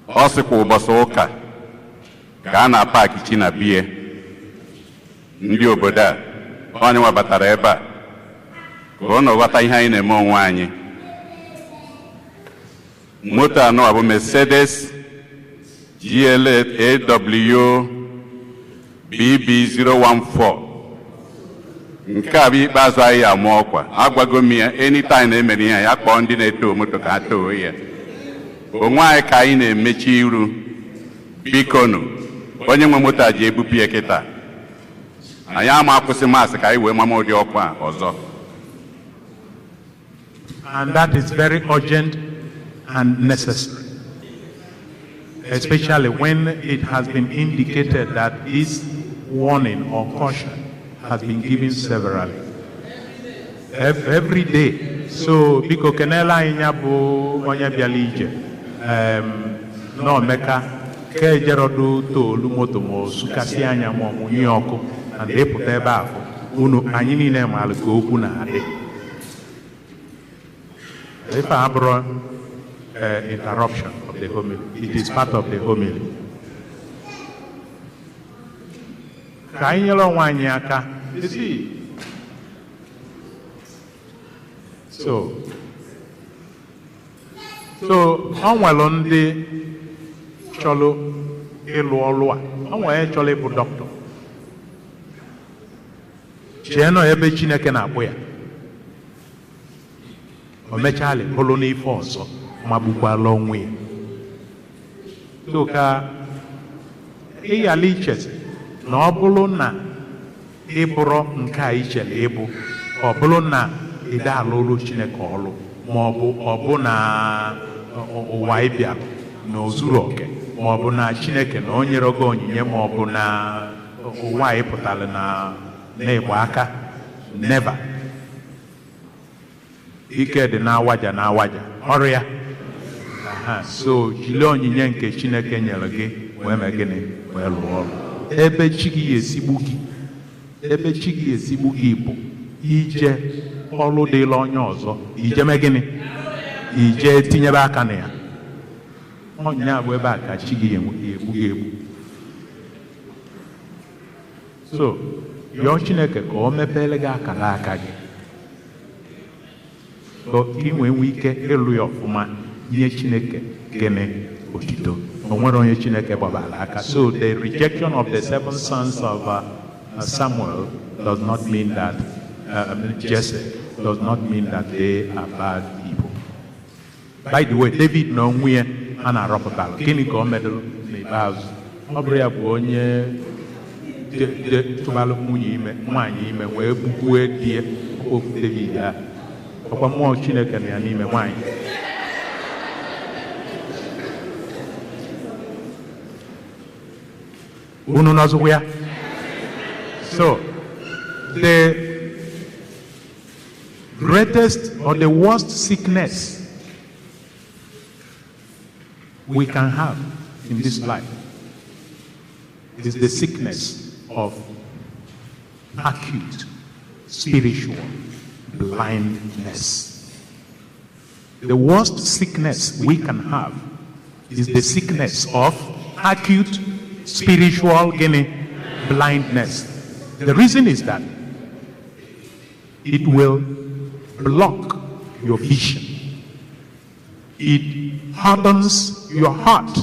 Ọ sịkwa ụbọchị ụka ka a na-apaki chi na biye ndị obodo a onye nwa batara ebe a ka unu ghọta ihe anyị na-eme onwe anyị. Moto anọ bụ Mercedes GLA AW BB014. Nke a bụ ikpeazụ anyị ama ọkwa. Agwago m ya anytime na-emere ihe ya kpọọ ndị na-eto moto ka ha too ya. Onwe anyị ka anyị na-emechi iru. Bikonu onye nwe moto a ji ebupụ ya kịta. Anyị ama akwụsị maasị ka anyị wee mama ụdị ọkwa ọzọ. And that is very urgent and necessary, especially when it has been indicated that this warning or caution has been given severally. Every day. So, biko kenela anyị ya bụ onye bịara ije. Na Omeka, ka ejerodu toolu moto ma o sukasị anya ma ọ mụnye ọkụ na ịpụta ebe ahụ. Unu anyị niile maara ka okwu na-adị. Ife a bụrụ interruption of the homily. It is part of the homily. Ka anyị nyere onwe anyị aka. You see? So ọ nwere ndị chọrọ ịlụ ọlụ a. Ọ nwere chọrọ ịbụ dọkịta. Chee nọ ebe Chineke na-akpụ ya. O mechala bụrụ n'ife ọzọ ma gbukwala onwe ya. So ka ị ghara ichezi na ọ bụrụ na ị bụrụ nke a ichere ịbụ, ọ bụrụ na ị da alụrụ Chineke ọlụ, ma ọ bụ ọ bụ na ụwa ị bịara na o zuru oke. Ma ọ bụ na Chineke na o nyere gị onyinye, ma ọ bụ na ụwa anyị pụtara na na-ịgba aka. Never. Ike dị na-awaja na-awaja ọrụ ya. Aha, so jiri onyinye nke Chineke nyere gị wee mee gịnị? Wee lụọ ọrụ. Ebe chi gị esigbu gị, ebe chi gị esigbu gị bụ ije ọrụ dịla onye ọzọ, ije mee gịnị? Ije tinyebe aka na ya. Ọnya bụ ebe a ka chi gị egbu gị egbu. So yọọ Chineke ka o mepeele gị akara aka gị, ka ị nwee nwee ike ịlụ ya ọfụma, nye Chineke gịnị? Otito. O nwere onye Chineke gbabara aka. So the rejection of the seven sons of Samuel does not mean that Jesse does not mean that they are bad people. By the way, David na onwe ya a na-arọpụtara, gịnị ka o medụrụ n'ikpeazụ? Ọ bụrụ ya bụ onye tụbalụ nwunye ime, nwaanyị ime, wee gbukwue di ya. Okwu David a, ọkwa mmụọ Chineke na ya n'ime nwaanyị. Unu nọzụkwa ya? So the greatest or the worst sickness we can have in this life is the sickness of acute spiritual blindness. The worst sickness we can have is the sickness of acute spiritual gịnị? Blindness. The reason is that it will block your vision. It hardens your heart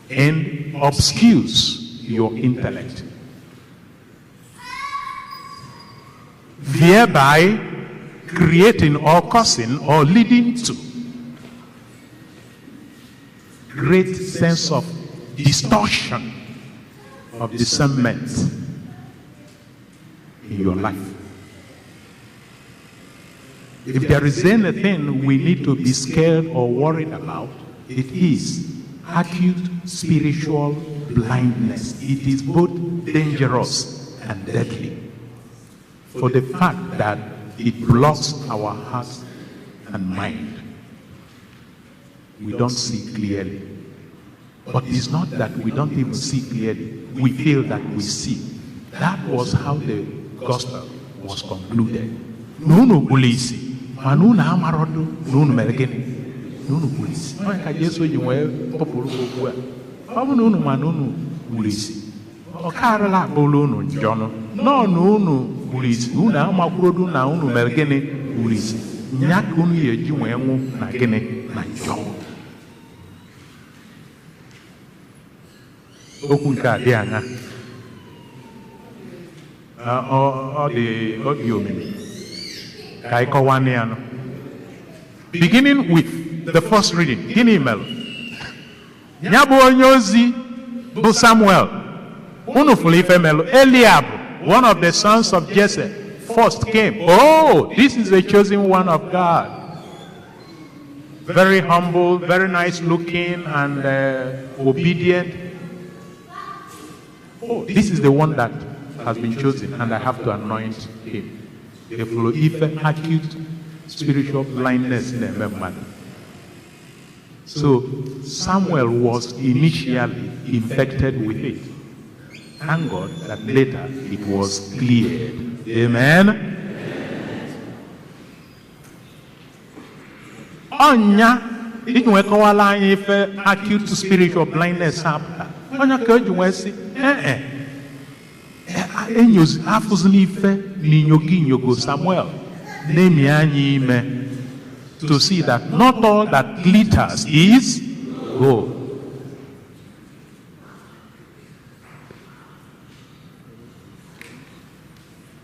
and obscures your intellect, thereby creating or causing or leading to great sense of distortion of discernment in your life. If there is anything we need to be scared or worried about, it is acute spiritual blindness. It is both dangerous and deadly for the fact that it blocks our hearts and mind. We don't see clearly. But it's not that we don't even see clearly. We feel that we see. That was how the gospel was concluded. Na unu kpuru isi, mana unu amarọdụ na unu mere gịnị? Na unu kpuru isi. Onye ka Jesu ji wee kpọpụrụ okwu a? Ọ bụ na unu ma na unu kpuru isi, ọ karịla akpụrụ unu njọnụ nọọ na unu kpuru isi, unu amakwurodu na unu mere gịnị? Kpuru isi. Nya ka unu ya eji wee nwụ na gịnị? Na njọ. Okwu nke a dị aṅa? Ọ dị omimi ka anyị kọwaa ya nụ. Beginning with the first reading, gịnị mere ya bụ onye ozi bụ Samuel? Unu fụrụ ife melụ Eliab, one of the sons of Jesse, first came. Oh, this is a chosen one of God, very humble, very nice looking and obedient. Oh, this is the one that has been chosen and I have to anoint him. Efuru ife acute spiritual blindness na-eme mmadụ. So Samuel was initially infected with it. Thank God that later it was cleared. Amen. Ọnya iji nwee kọwala anyị ife acute spiritual blindness apụta. Ọnya ka o ji nwee sị ee enyozi afụzi n'ife n'inyogo inyogo Samuel na-emi anyị ime to see that not all that glitters is gold.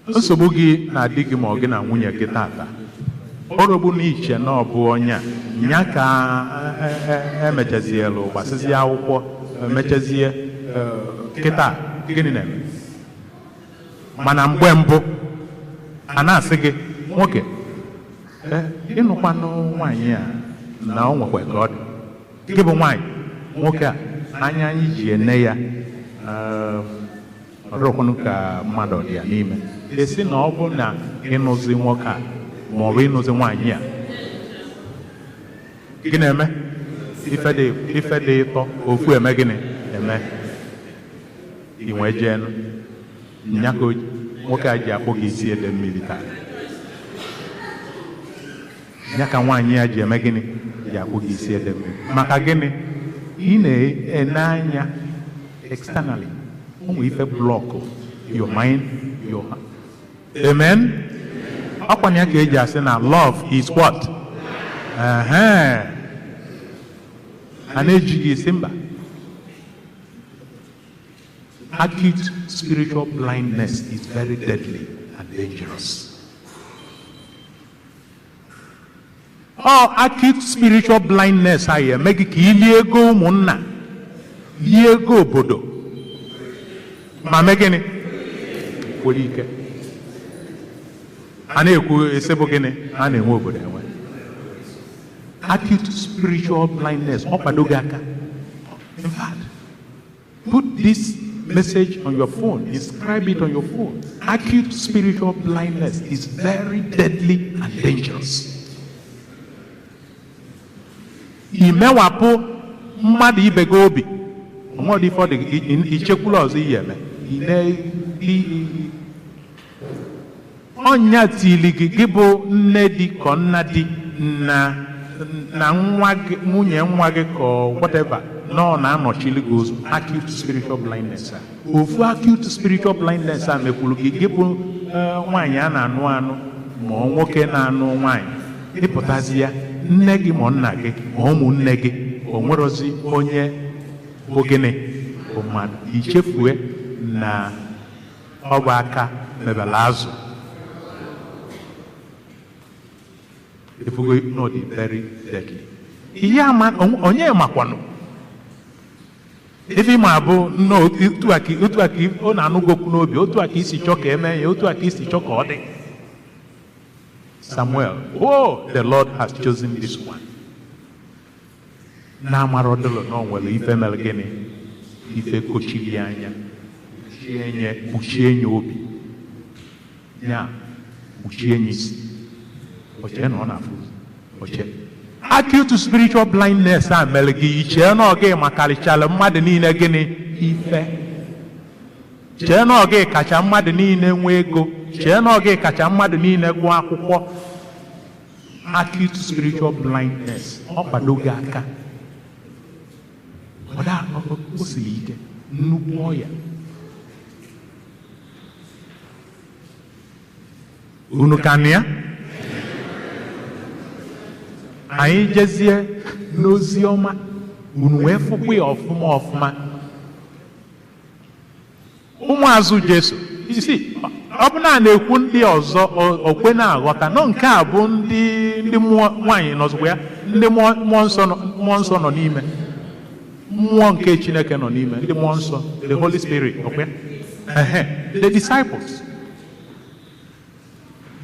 Nsogbu gị na-adị gị ma ọ gị na nwunye gị tata, ọrọgbu na iche na ọ bụ onye a nya ka emechazielu gbasịzie akwụkwọ emechazie kịta gịnị na-eme. Mana mgbe mbụ a na-asị gị, nwoke, ịnụkwanụ nwaanyị a na ọ nwekwa ka ọ dị gị bụ nwaanyị, nwoke a Anya anyị ji ene ya, ọ dịrọkwanụ ka mmadụ dị ya n'ime. Esi na ọ bụ na ịnụzi nwoke a ma ọ bụ ịnụzi nwaanyị a, gịnị eme? Ife dị ịtọ ofu eme gịnị eme? Inwe jeenụ nya ka nwoke a ji akpọ gị isi ede mmiri taa, nya ka nwaanyị ya ji eme gịnị? Ji akpọ gị isi ede mmiri. Maka gịnị? Ị na-ene anya externally, ụmụ ife blọkụ your mind, your heart. Amen. Ọkwa ya ka eji asị na love is what? A na-ejighị isi mba. Acute spiritual blindness is very deadly and dangerous. Ọ acute spiritual blindness anyị eme gị ka ilie ego ụmụnna, lie ego obodo, ma mee gịnị? Kwere ike. A na-ekwu ese bụ gịnị? A na-enwe obodo enwe. Acute spiritual blindness, ọ kwado gị aka. In fact, put this message on your phone, inscribe it on your phone. Acute spiritual blindness is very deadly and dangerous. Imewapụ mmadụ ibe gị obi, onwere ife ọ dị gị, ichekwula ọzọ iyi eme. Ọnya tili gị, gị bụ nne di ka nna di na na nwa gị, nwunye nwa gị ka whatever, na ọ na-anọchili gị ụzọ. Acute spiritual blindness a, ofu acute spiritual blindness a mekwuru gị, gị bụ nwaanyị a na-anụ anụ ma ọ nwoke na-anụ nwaanyị, ịpụtazi ya nne gị ma nna gị ma ụmụnne gị, o nwerozi onye bụ gịnị bụ mmadụ. Ichefue na ọ bụ aka mebela azụ. Ifugo no dị very deadly. Ihe ama onye makwanụ ife ma bụ nnọọ otu a ka ọ na-anụgokwu n'obi, otu a ka isi chọọ ka eme ya, otu a ka isi chọọ ka ọ dị. Samuel, oh, the Lord has chosen this one. Na-amara ọdụlụ na ọ nwere ife mere gịnị? Ife kochiri anya, kpuchie nye obi, ya kpuchie nye isi. Oche na ọ na-afụ oche. Acute spiritual blindness a mere gị ichee na ọ gị makarịchala mmadụ niile gịnị ife, chee na ọ gị kacha mmadụ niile nwee ego, chee na ọ gị kacha mmadụ niile gụọ akwụkwọ. Acute spiritual blindness ọ kwado gị aka, o siri ike, nnukwu ọya. Unu ka na ya? Anyị jezie n'ozi ọma, unu wee fụkwa ya ọfụma ọfụma. Ụmụazụ Jesu, isi ọ bụ na na-ekwu ndị ọzọ okwe na-aghọta nọ, nke a bụ ndị mmụọ nwaanyị nọzikwa ya, ndị mmụọ nsọ nọ n'ime, mmụọ nke Chineke nọ n'ime, ndị mmụọ nsọ, the Holy Spirit, okwe. The disciples,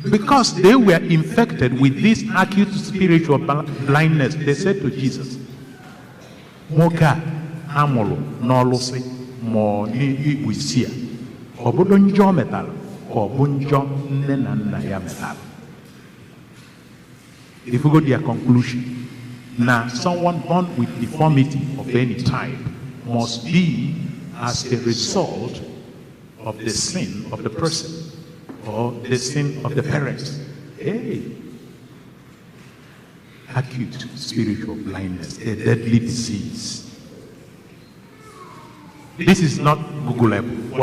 because they were infected with this acute spiritual blindness, they said to Jesus, nwoke a amụrụ n'ọlụsị ma ọ n'ikpu isi a, ọ bụrụ njọ metara ka ọ bụ njọ nne na nna ya metara. If you go to their conclusion, na someone born with deformity of any type must be as a result of the sin of the person or the sin of the parents. Hey, acute spiritual blindness, a deadly disease. This is not Googleable,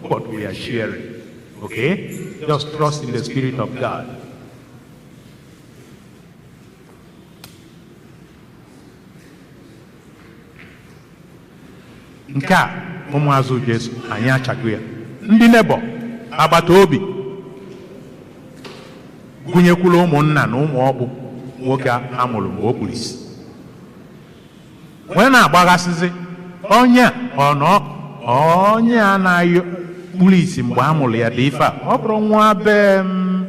what we are sharing, okay? Just trust in the Spirit of God. Nke a, ụmụazụ Jesu, anyị achago ya. Ndị nebo, agbata obi, gụnyekwuru ụmụnna na ụmụ ọkpụ nwoke amụrụ mgbe o kpuru isi. Wee na-agbaghasịzi onye a ọ nọ onye a na-ayọ kpuru isi mgbe a mụrụ ya dị ife a, ọ bụrụ nwa be m,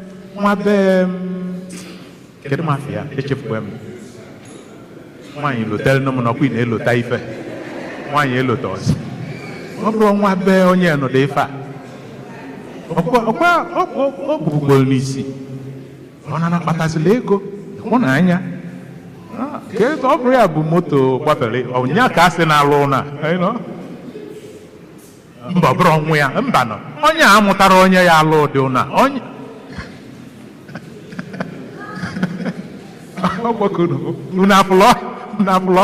kedu m afọ ya, echefukwa m. Nwaanyị lotere m na ọkwa ị na-elota ife. Nwaanyị elota ọzọ. Ọ bụrụ nwa be onye nọdụ ife a. Ọkwa ọ kpụgburu n'isi. Ọ na-akpatasịla ego ịhụnanya. Ka ọ bụrụ ya bụ moto gbafere, ọnya ka a sị na-alụ ụlọ a. Mba, ọ bụrụ ọnwụ ya, mba nọ. Onye a mụtara onye ya alụ ụdị ụlọ a. Onye unu afụlọ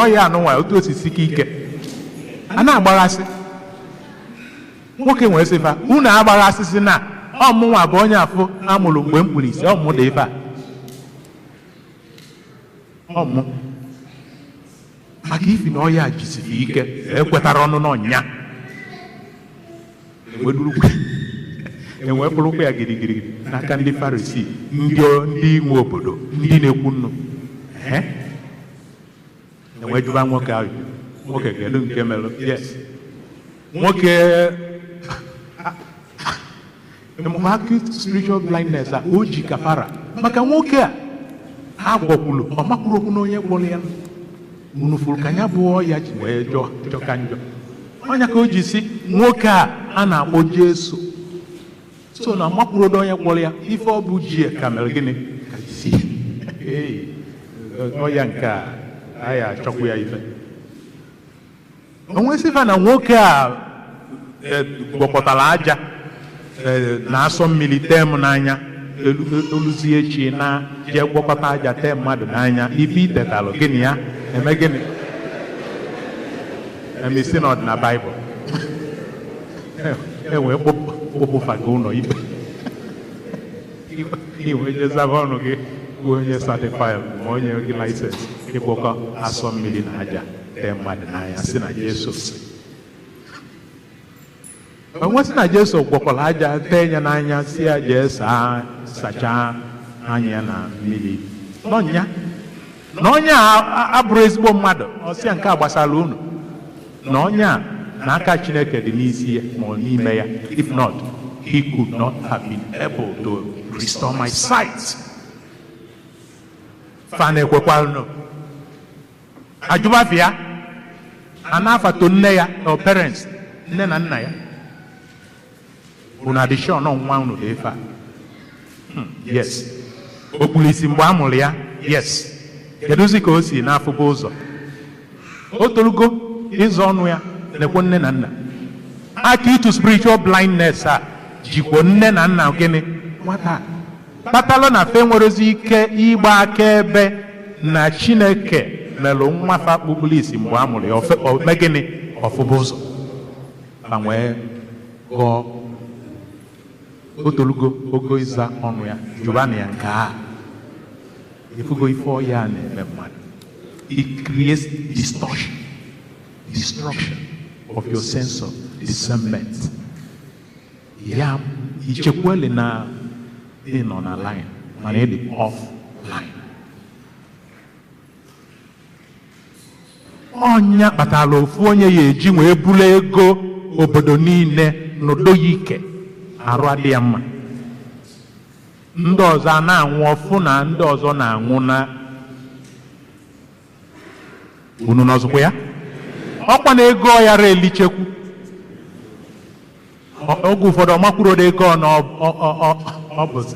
ọhịa anụnwa otu osisi ike ike a na-agbaghasị. Nwoke nwere sịfa unu agbaghasịsị na ọmụnwa bụ onye afụ amụrụ mgbe m kpuru isi, ọmụ dị ife a ọmụ maka ifi na ọhịa jisifi ike ekwetara ọnụ n'ọnya enwee kpụrụkwa ya girigiri n'aka ndị Farisii, ndị nwe obodo, ndị na-ekwu nnu. Enwee jụba nwoke ahụ, nwoke kedu nke mere? Yes, nwoke acute spiritual blindness a o ji kafara maka nwoke a agwọkwulu ọ makwuru okwu na onye gwọrọ ya. Unu furu ka ya bụ ọya ji wee jọ ka njọ. Ọnya ka o ji si nwoke a a na-akpọ Jesu so na makwuru onye gwọrọ ya ife ọ bụ ji ka mere gịnị ka si ọya nke a anyị achọkwu ya ife. Onwe sịfa na nwoke a gwọkọtara aja na asọ mmiri tee m n'anya, oluzie echi na jee gwọkọta aja tee mmadụ n'anya, ife itetalụ gịnị ya eme gịnị emesi na ọdịna Baịbụl enwee kpụpụfaga ụlọ ikpe iwe jezaba ọnụ gị bụ onye certified ma onye gị license ịgwọkọ asọ mmiri na aja tee mmadụ n'anya si na Jesu si onwe sị na Jesu gwọkọrọ aja tee ya n'anya si ya jee saa sachaa anya ya na mmiri n'ọnya na onye a abụrụ ezigbo mmadụ. Ọ sị ya nke a gbasara unu na onye a na aka Chineke dị n'isi ya ma ọ n'ime ya. If not, he could not have been able to restore my sight. Fa na-ekwekwa unu ajụbafịa a na-afato nne ya na parents, nne na nna ya, unu adị sure na nwa unu dị ife a? Yes. O kpuru isi mgbe a mụrụ ya? Yes. Kedụzi ka o si n'afụba ụzọ? O torugo ịzụ ọnụ ya. Nekwo nne na nna aka ịtụ spiritual blindness a jikwo nne na nna gịnị nwata a kpatalụ na fe nwerezi ike ịgba akaebe na Chineke melụ nwafa kpukpuru isi mgbe a mụrụ ya ome gịnị ọfụba ụzọ ma nwee gọọ o torugo ogo ịza ọnụ ya jụba na ya nke a efugo ife ọya a na-eme mmadụ. It creates distortion, destruction of your sense of discernment. Ya ichekwele na ị nọ na line mana ị dị off line. Ọnya kpatara ofu onye ya eji wee buru ego obodo niile n'udo ya ike arụ adị ya mma, ndị ọzọ a na-anwụ ọfụ na ndị ọzọ na-anwụ na unu n'ọzọkwa ya ọkwa na ego ya ra elichekwu. Oge ụfọdụ ọ makwurodo ego ọ na ọ bụzi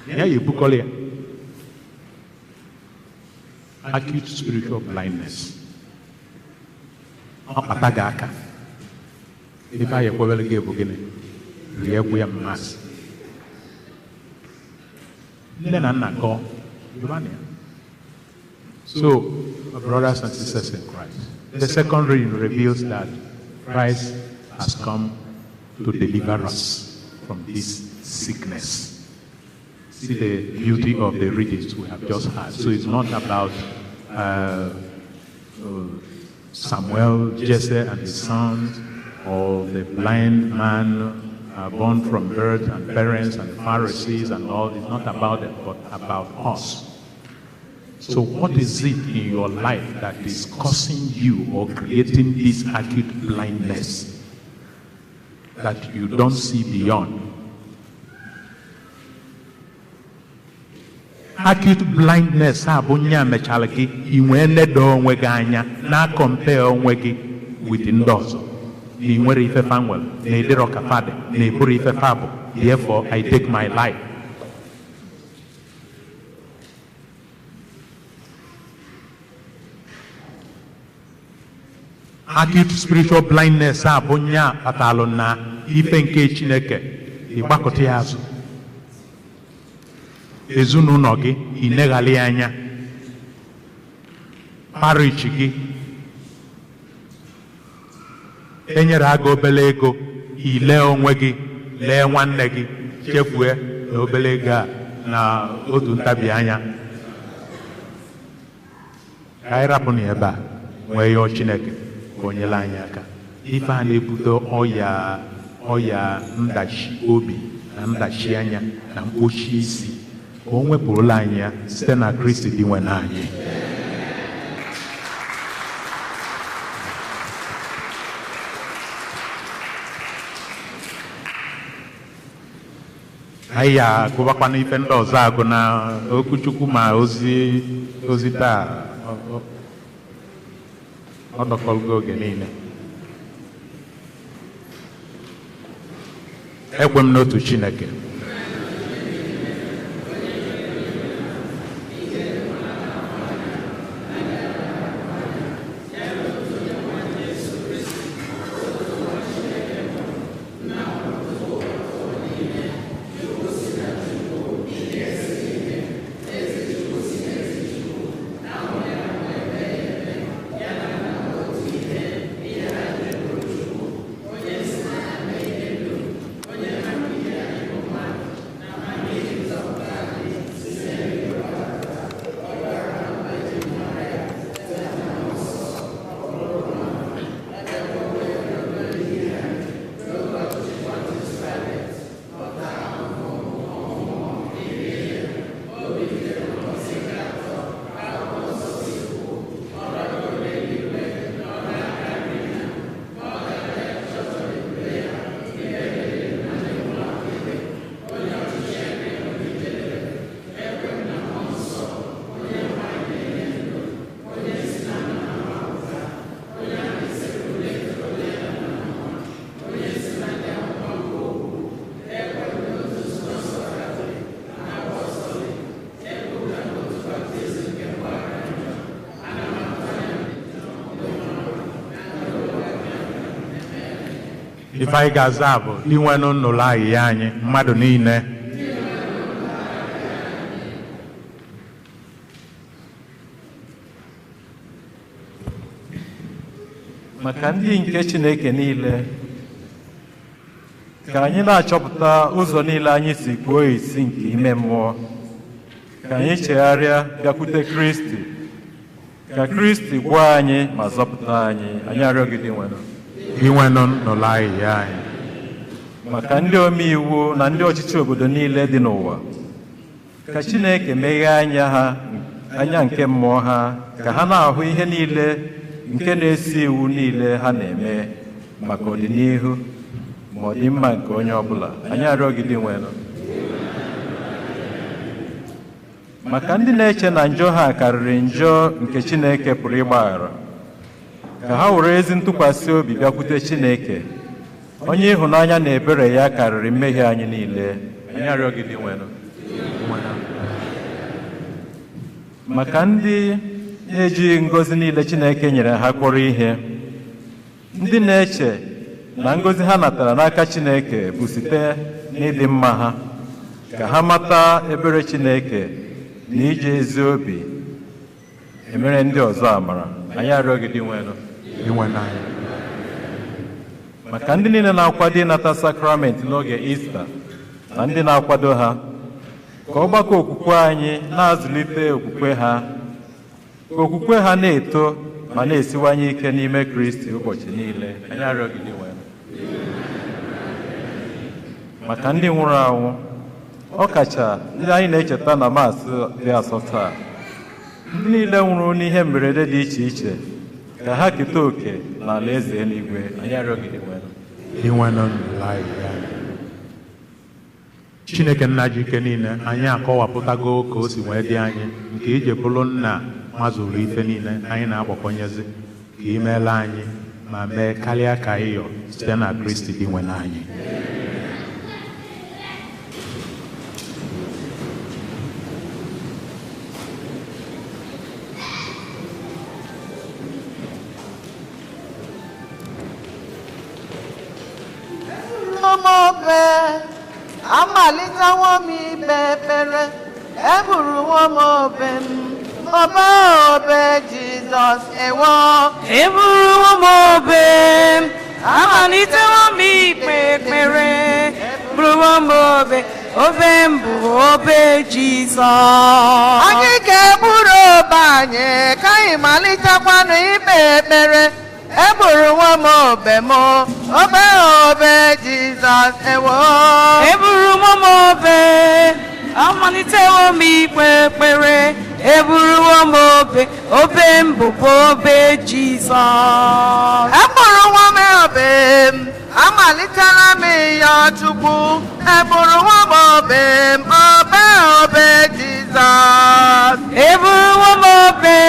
ya ya ebukọrọ ya. Acute spiritual blindness ọ kpata gị aka ebe a ekwebere gị bụ gịnị rie egwu ya mmasị nne na nna gọọ jụbanụ ya. So, my brothers and sisters in Christ, the second reading reveals that Christ has come to deliver us from this sickness. See the beauty of the readings we have just had. So it's not about Samuel, Jesse and his sons, or the blind man born from birth and parents and the Pharisees and all. It's not about them, but about us. So what is it in your life that is causing you or creating this acute blindness that you don't see beyond? Acute blindness a bụ nye mechara gị i nwee nedo onwe gị anya na compare onwe gị with ndị ọzọ, na ị nwere ife fa nwere, na ịdịrọ ka fa dị, na ịbụrụ ife fa bụ. Therefore I take my life. Acute spiritual blindness a bụ nye kpatalụ na ife nke Chineke ịgbakọta ya azụ, ezinụlọ gị ineghalị anya, parish gị enyere aga obele ego, ile onwe gị, lee nwanne gị, chefue na obele ego a na otu ntabi anya. Ka anyị rapụ na ebe a nwee yọọ Chineke ka o nyere anyị aka. Ife a na-ebute ọya ndachi obi na ndachi anya na mkpochi isi, ka o nwepụrụla anyị ya site na Kristi dị nwe na anyị. Anyị agụbakwana ife ndị ọzọ agụ na okwuchukwu ma ozi taa ọ dọkọlụgo oge niile. Ekwe m n'otu Chineke, ife anyị ga-aza bụ inwenụ n'ụlọ ahịhịa anyị mmadụ niile. Maka ndị nke Chineke niile, ka anyị na-achọpụta ụzọ niile anyị si kpuo ìsì nke ime mmụọ, ka anyị chegharịa bịakwute Kristi, ka Kristi gwọọ anyị ma zọpụta anyị. Anyị arịọ gị Dinwenụ. Inwenụ n'ụlọ ahịhịa anyị. Maka ndị omeiwu na ndị ọchịchị obodo niile dị n'ụwa, ka Chineke meghee anya ha, anya nke mmụọ ha, ka ha na-ahụ ihe niile nke na-esi iwu niile ha na-eme maka ọdịnihu ma ọdịmma nke onye ọbụla. Anyị arịọ gị Dinwenụ. Maka ndị na-eche na njọ ha karịrị njọ nke Chineke pụrụ ịgbaghara, ka ha were ezi ntụkwasị obi bịakwute Chineke, onye ịhụnanya na ebere ya karịrị mmehie anyị niile. Anyị arịọ gị Dinwenụ. Maka ndị na-ejighị ngọzi niile Chineke nyere ha kpọrọ ihe, ndị na-eche na ngọzi ha natara n'aka Chineke bụ site n'ịdị mma ha, ka ha mata ebere Chineke na iji ezi obi emere ndị ọzọ amara. Anyị arịọ gị Dinwenụ. Maka ndị niile na-akwado ịnata sakramenti n'oge Ista na ndị na-akwado ha, ka ọgbakọ okwukwe anyị na-azụlite okwukwe ha, ka okwukwe ha na-eto ma na-esiwanye ike n'ime Kristi ụbọchị niile. Anyị arịọ gị Dinwenụ. Maka ndị nwụrụ anwụ, ọ kacha ndị anyị na-echeta na Maasị dị asọ taa, ndị niile nwụrụ n'ihe mberede dị iche iche, ka ha keta òkè n'ala eze eluigwe. Anyị arịọ gị Dinwenụ. Chineke nna ji ike niile, anyị akọwapụtago ka o si wee dị anyị nke ije bụrụ nna mazụrụ ife niile. Anyị na-agbakọnyezi ka imeela anyị ma mee karịa ka anyị yọ, site na Kristi dị nwe anyị. Ụmụobe, amalitewo m ikpe ekpere. Eburuwo m obe m, obe, obe Jizọs, ewo. Eburuwo m obe m, amalitewo m ikpe ekpere. Buruwo m obe, obe m bụ obe Jizọs. Anyị ga-eburu obe anyị ka anyị malitekwanụ ikpe ekpere. Eburuwo m obe m, obe, obe Jizọs, ewo. Eburuwo m obe, amalitewo m ikpe ekpere. Eburuwo m obe, obe m bụkwa obe Jizọs. Eburuwo m obe m, amalitela m ịyọ Chukwu. Eburuwo m obe m, obe, obe Jizọs. Eburuwo m obe,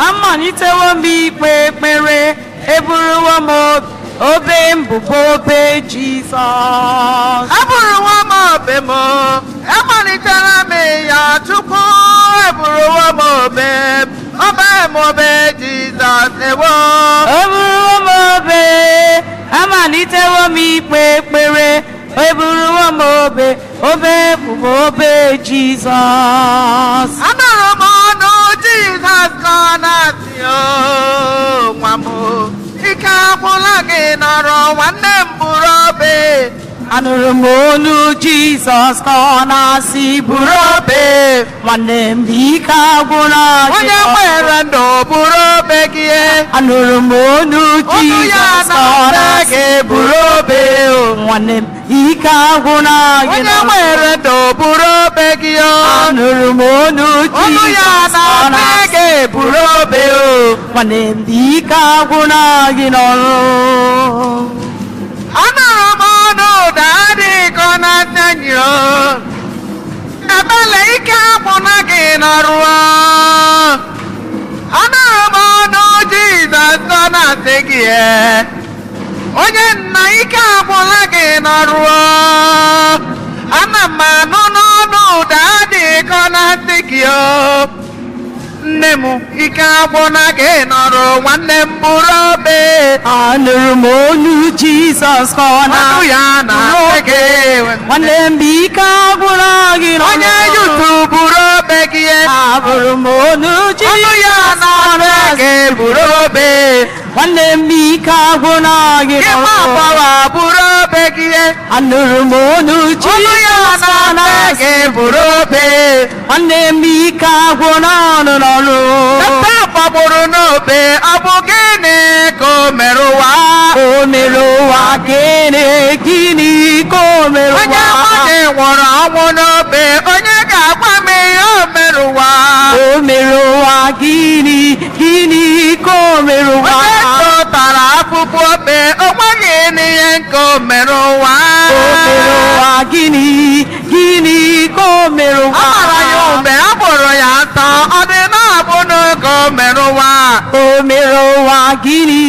amalitewo m ikpe ekpere. Eburuwo m obe, obe m bụkwa obe Jizọs. Eburuwo m obe m, amalitela m ịyọ Chukwu. Eburuwo m obe m, obe m, obe Jizọs, ewo. Eburuwo m obe, amalitewo m ikpe ekpere. Eburuwo m obe, obe bụkwa obe Jizọs. Anụrụ m ọnụ Jizọs ka ọ na-asị, "O nwa m, ike agwụla gị nọrọ, nwanne m, buru obe." Anụrụ m olu Jizọs ka ọ na-asị, "Buru obe, nwanne m, ike agwụla gị." Onye nwere ndụ, buru obe gị. Anụrụ m olu Olu ya Jizọs ka ọ na-asị na-asị, gị, "Buru obe o." "Nwanne m, ike agwụla gị Onye n'ọrụ." nwere ndụ, buru obe gị o. Anụrụ m olu Olu ya Jizọs ka ọ na-asị na-asị, gị, "Buru obe o." "Nwanne m, ike agwụla gị n'ọrụ." Anụrụ m ọnụ ụda adịghị ka ọ na-asị anyị, o ebele, ike agwụna gị n'ọrụ o. Anụrụ m ọnụ Jizọs ọ na-asị gị, onye nna, ike agwụla gị n'ọrụ o. Ana m anụ n'ọnụ ụda adịghị ka ọ na-asị gị, o nne m, ike agwụna gị n'ọrụ, nwanne m, buru obe. Anụrụ m olu Jizọs ka ọ Ọnụ na-asị, ya na-asị gị, "Nwanne m, ike agwụla gị n'ọrụ." Onye yutu, buru obe gị. Abụrụ m olu Ọnụ ya Jizọs ka ọ na-asị na-asị, gị, "Buru obe." "Nwanne m, ike agwụla gị Gị nwa n'ọrụ." agbọghọ, buru obe gị. Anụrụ m olu Ọnụ ya Jizọs ka ọ na-asị na-asị, gị, "Buru obe." "Nwanne m, ike agwụla ọnụ n'ọrụ." Ebe a gbagburu n'obe, ọ bụ gịnị ka o mere ụwa? O mere ụwa gịnị? Gịnị ka o mere Onye ụwa? nwaanyị nwụrụ ọnwụ n'obe, onye ga-agwa m ihe o mere ụwa? O mere ụwa gịnị? Gịnị ka o mere ụwa? Onye tụtara afụfụ obe, o nweghị n'ihe nke o mere ụwa. O mere ụwa gịnị? Gịnị ka o mere ụwa? A mara ya ube, a bụrụ ya nsọ, ọ dị na-abụ n'oge o mere ụwa. O mere ụwa gịnị?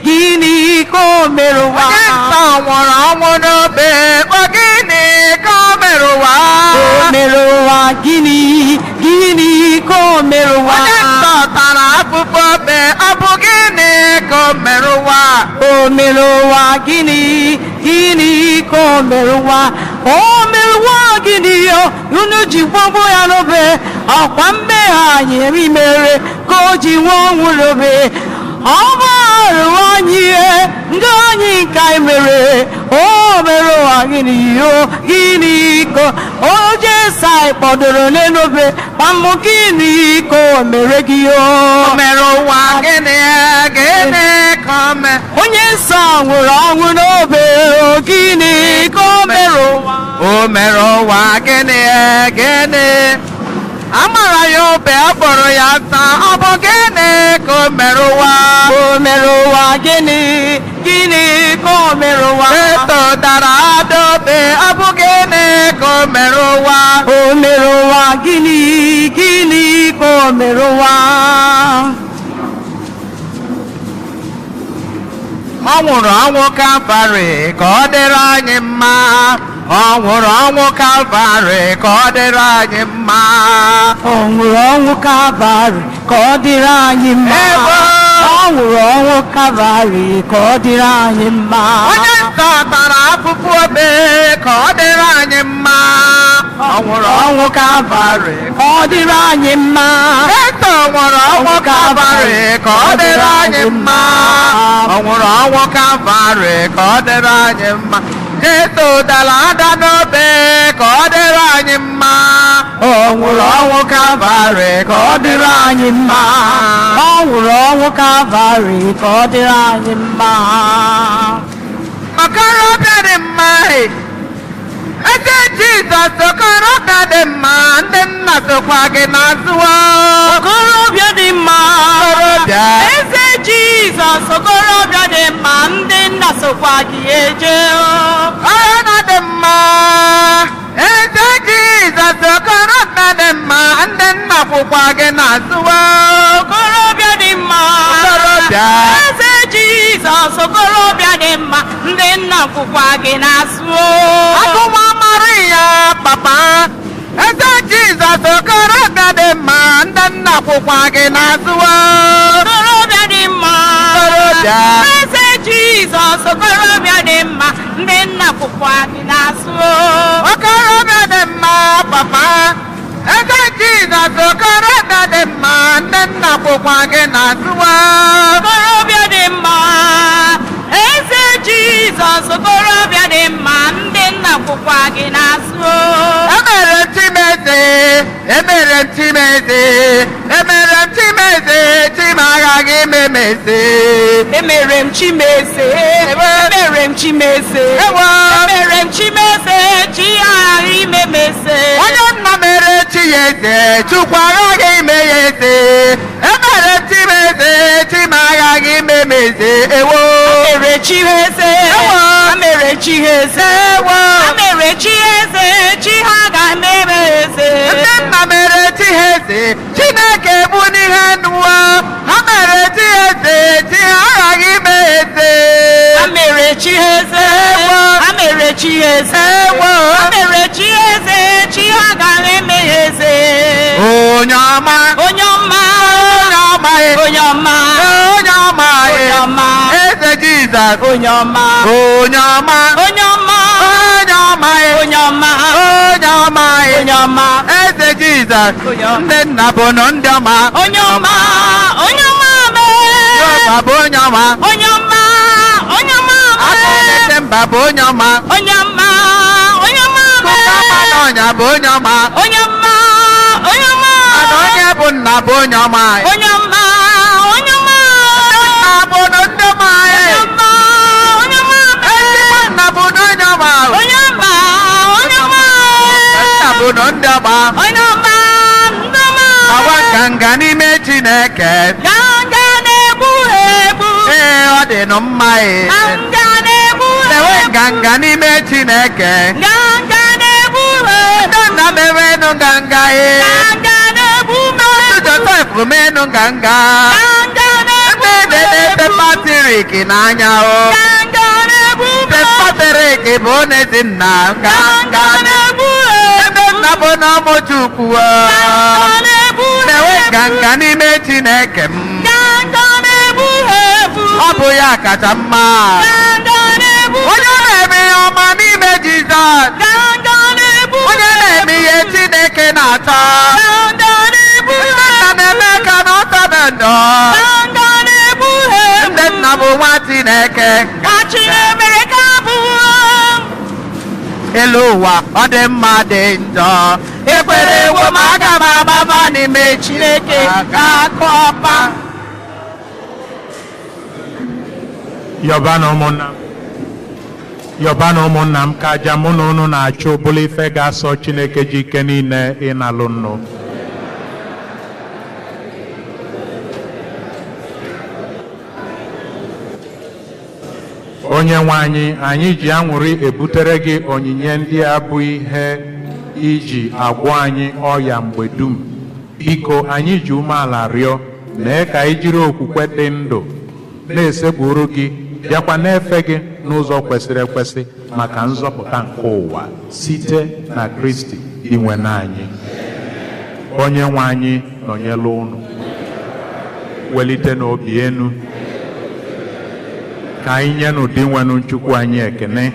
Gịnị ka o mere ụwa? Onye nsọ nwụrụ ọnwụ n'obe, ọ gịnị ka o mere ụwa? O mere ụwa gịnị? Gịnị ka o mere ụwa? Onye nsọ tara afụfụ obe, ọ bụ gịnị ka o mere ụwa? O mere ụwa gịnị? Gịnị ka o mere ụwa? O mere ụwa gịnị o unu ji gbọgbụ ya n'obe? Ọkwa mmehie anyị mere ka o ji nwụọ ọnwụ n'obe. Ọ gbagharụ anyị ihe ndị anyị nke anyị mere. O mere ụwa gịnị o? Gịnị ka o Jesu anyị kpọdoro n'obe ma mbụ? Gịnị ka o mere gị o? O mere ụwa gịnị? Gịnị ka o mere? Onye nsọ nwụrụ ọnwụ n'obe o, gịnị ka o mere ụwa? O mere ụwa gịnị? Gịnị? A mara ya ube, a kpọrọ ya nsọ, ọ bụ gịnị ka o mere ụwa? O mere ụwa gịnị? Gịnị ka o mere ụwa? Eto dara ada obe, ọ bụ gịnị ka o o mere ụwa? O mere ụwa gịnị, gịnị ka o mere ụwa? Ọ nwụrụ ọnwụ Kalvarị ka ọ dịrị anyị mma. Ọ nwụrụ ọnwụ Kalvarị ka ọ dịrị anyị mma. Ọ nwụrụ ọnwụ Kalvarị ka ọ dịrị anyị mma. Ebo! Ọ nwụrụ ọnwụ Kalvarị ka ọ dịrị anyị mma. Onye nsọ tara afụfụ obe ka ọ dịrị anyị mma. Ọ nwụrụ ọnwụ Kalvarị ka ọ dịrị anyị mma. Kristo nwụrụ ọnwụ Kalvarị ka ọ dịrị anyị mma. Ọ nwụrụ ọnwụ Kalvarị ka ọ dịrị anyị mma. Kristo dara ada n'obe ka ọ dịrị anyị mma. Ọ nwụrụ ọnwụ Kalvarị ka ọ dịrị anyị mma. Ọ nwụrụ ọnwụ Kalvarị ka ọ dịrị anyị mma. Okorobịa dị mma e. Eze Jizọs, okorobịa dị mma, ndị nna sokwa gị n'azụ o. Okorobịa dị mma. Okorobịa. Eze Jizọs, okorobịa dị mma, ndị nna sokwa gị eje o. Ọrụ dị mma. Eze Jizọs, okorobịa dị mma, ndị nna kwụkwa gị n'azụ o. Okorobịa dị mma. Okorobịa. Eze Jizọs, okorobịa dị mma, ndị nna kwụkwa gị n'azụ o. Agụnwa Maria papa. Eze Jizọs, okorobịa dị mma, ndị nna kwụkwa gị n'azụ o. Okorobịa dị mma. Okorobịa. Eze Jizọs, okorobịa dị mma, ndị nna kwụkwa gị n'azụ o. Okorobịa dị mma papa. Eze Jizọs, okorobịa dị mma, ndị nna kwụkwa gị n'azụ o. Okorobịa dị mma. Eze Jizọs, okorobịa dị mma, ndị nna kwụkwa gị n'azụ o. Emere m Chimeze, emere m Chimeze, emere m Chimeze, Chime aghaghị ime m eze. Emere m Chimeze, emere m Chimeze, Ewo! emere m Chimeze, chi aghaghị ime m eze. Onye nna mere chi ya eze, Chukwu aghaghị ime ya eze. Emere m Chimeze, Chime aghaghị ime m eze. Ewo! Emere Chimeze, Ewo! emere Chimeze, Ewo! emere Chimeze, chi ha ga-eme m eze. Ndị nna mere chi ha eze, Chineke bụ n'ihe nụọ. Ha mere chi ha eze, chi ha aghaghị ime eze. Emere Chimeze, Ewo! emere Chimeze, Ewo! emere Chimeze, chi ha ga-eme ya eze. Onye ọma, Onye ọma, onye ọma, onye ọma, onye ọma, onye ọma, Eze Jizọs, onye ọma, onye ọma, onye ọma, onye ọma, onye ọma, onye ọma, onye ọma, Eze Jizọs, Onye ọma. ndị nna bụ nụ ndị ọma, onye ọma, onye ọma mee, Jehova bụ onye ọma, onye ọma, onye ọma aka mee, na-eche mba bụ onye ọma, onye ọma, onye ọma kụka mee, mmanụ ọnya bụ onye ọma, onye ọma, onye ọma, mana onye bụ nna bụ onye ọma, onye ọma, onye ọma, nna bụ nụ ndị ọma, onye ọma, onye ọma mee, ezigbo nna bụ nụ onye ọma, onye ọma, onye ọma, nna bụ nụ ndị ọma, onye ọma, ndị ọma, awa nganga n'ime Chineke. Ganga na-egbu egbu, Ee, ọ dị nụ mma ee. ganga na-egbu Ewe egbu, nganga n'ime Chineke. ganga na-egbu egbu, Ndị nna mewenụ nganga ee. ganga na-egbu Ndị Josef menụ nganga. ganga na-egbu Ndị na-ete Patrik n'anya o. ganga na-egbu St. Patrik bụ onye dị nna nganga. ganga na-egbu Ebe nna bụ na ọmụ Chukwu o. ganga na-egbu Ewe nganga n'ime Chineke m. ganga na-egbu egbu, Ọ bụ ya kacha mma. ganga na-egbu Onye na-eme ihe ọma n'ime Jizọs. ganga na-egbu Onye na-eme ihe Chineke na-achọ. ganga na-egbu Ndị nna na-eme ka na ọtọ na ndụ. ganga na-egbu Ndị nna bụ nwa Chineke. ka Chineke ka bụ Elu ụwa ọ dị mma dị njọ. Ekwere ewo m aga m agbaba n'ime Chineke ga-akụ ọpa. Yọba na ụmụnna m. Yọba na ụmụnna m ka aja mụ na unu na-achụ bụrụ ife ga-asọ Chineke ji ike niile ịnalụ nnụ. Onye nwe anyị, anyị ji aṅụrị ebutere gị onyinye ndị a bụ ihe iji agwọ anyị ọya mgbe dum. Biko, anyị ji umeala rịọ, mee ka anyị jiri okwukwe dị ndụ na-esekpuru gị, bịakwa na-efe gị n'ụzọ kwesịrị ekwesị maka nzọpụta nke ụwa, site na Kristi Dinwenụ anyị. Onye nwe anyị nọnyere unu. Welite n'obi enu. Ka anyị nyenụ Dinwenụ Chukwu anyị ekene.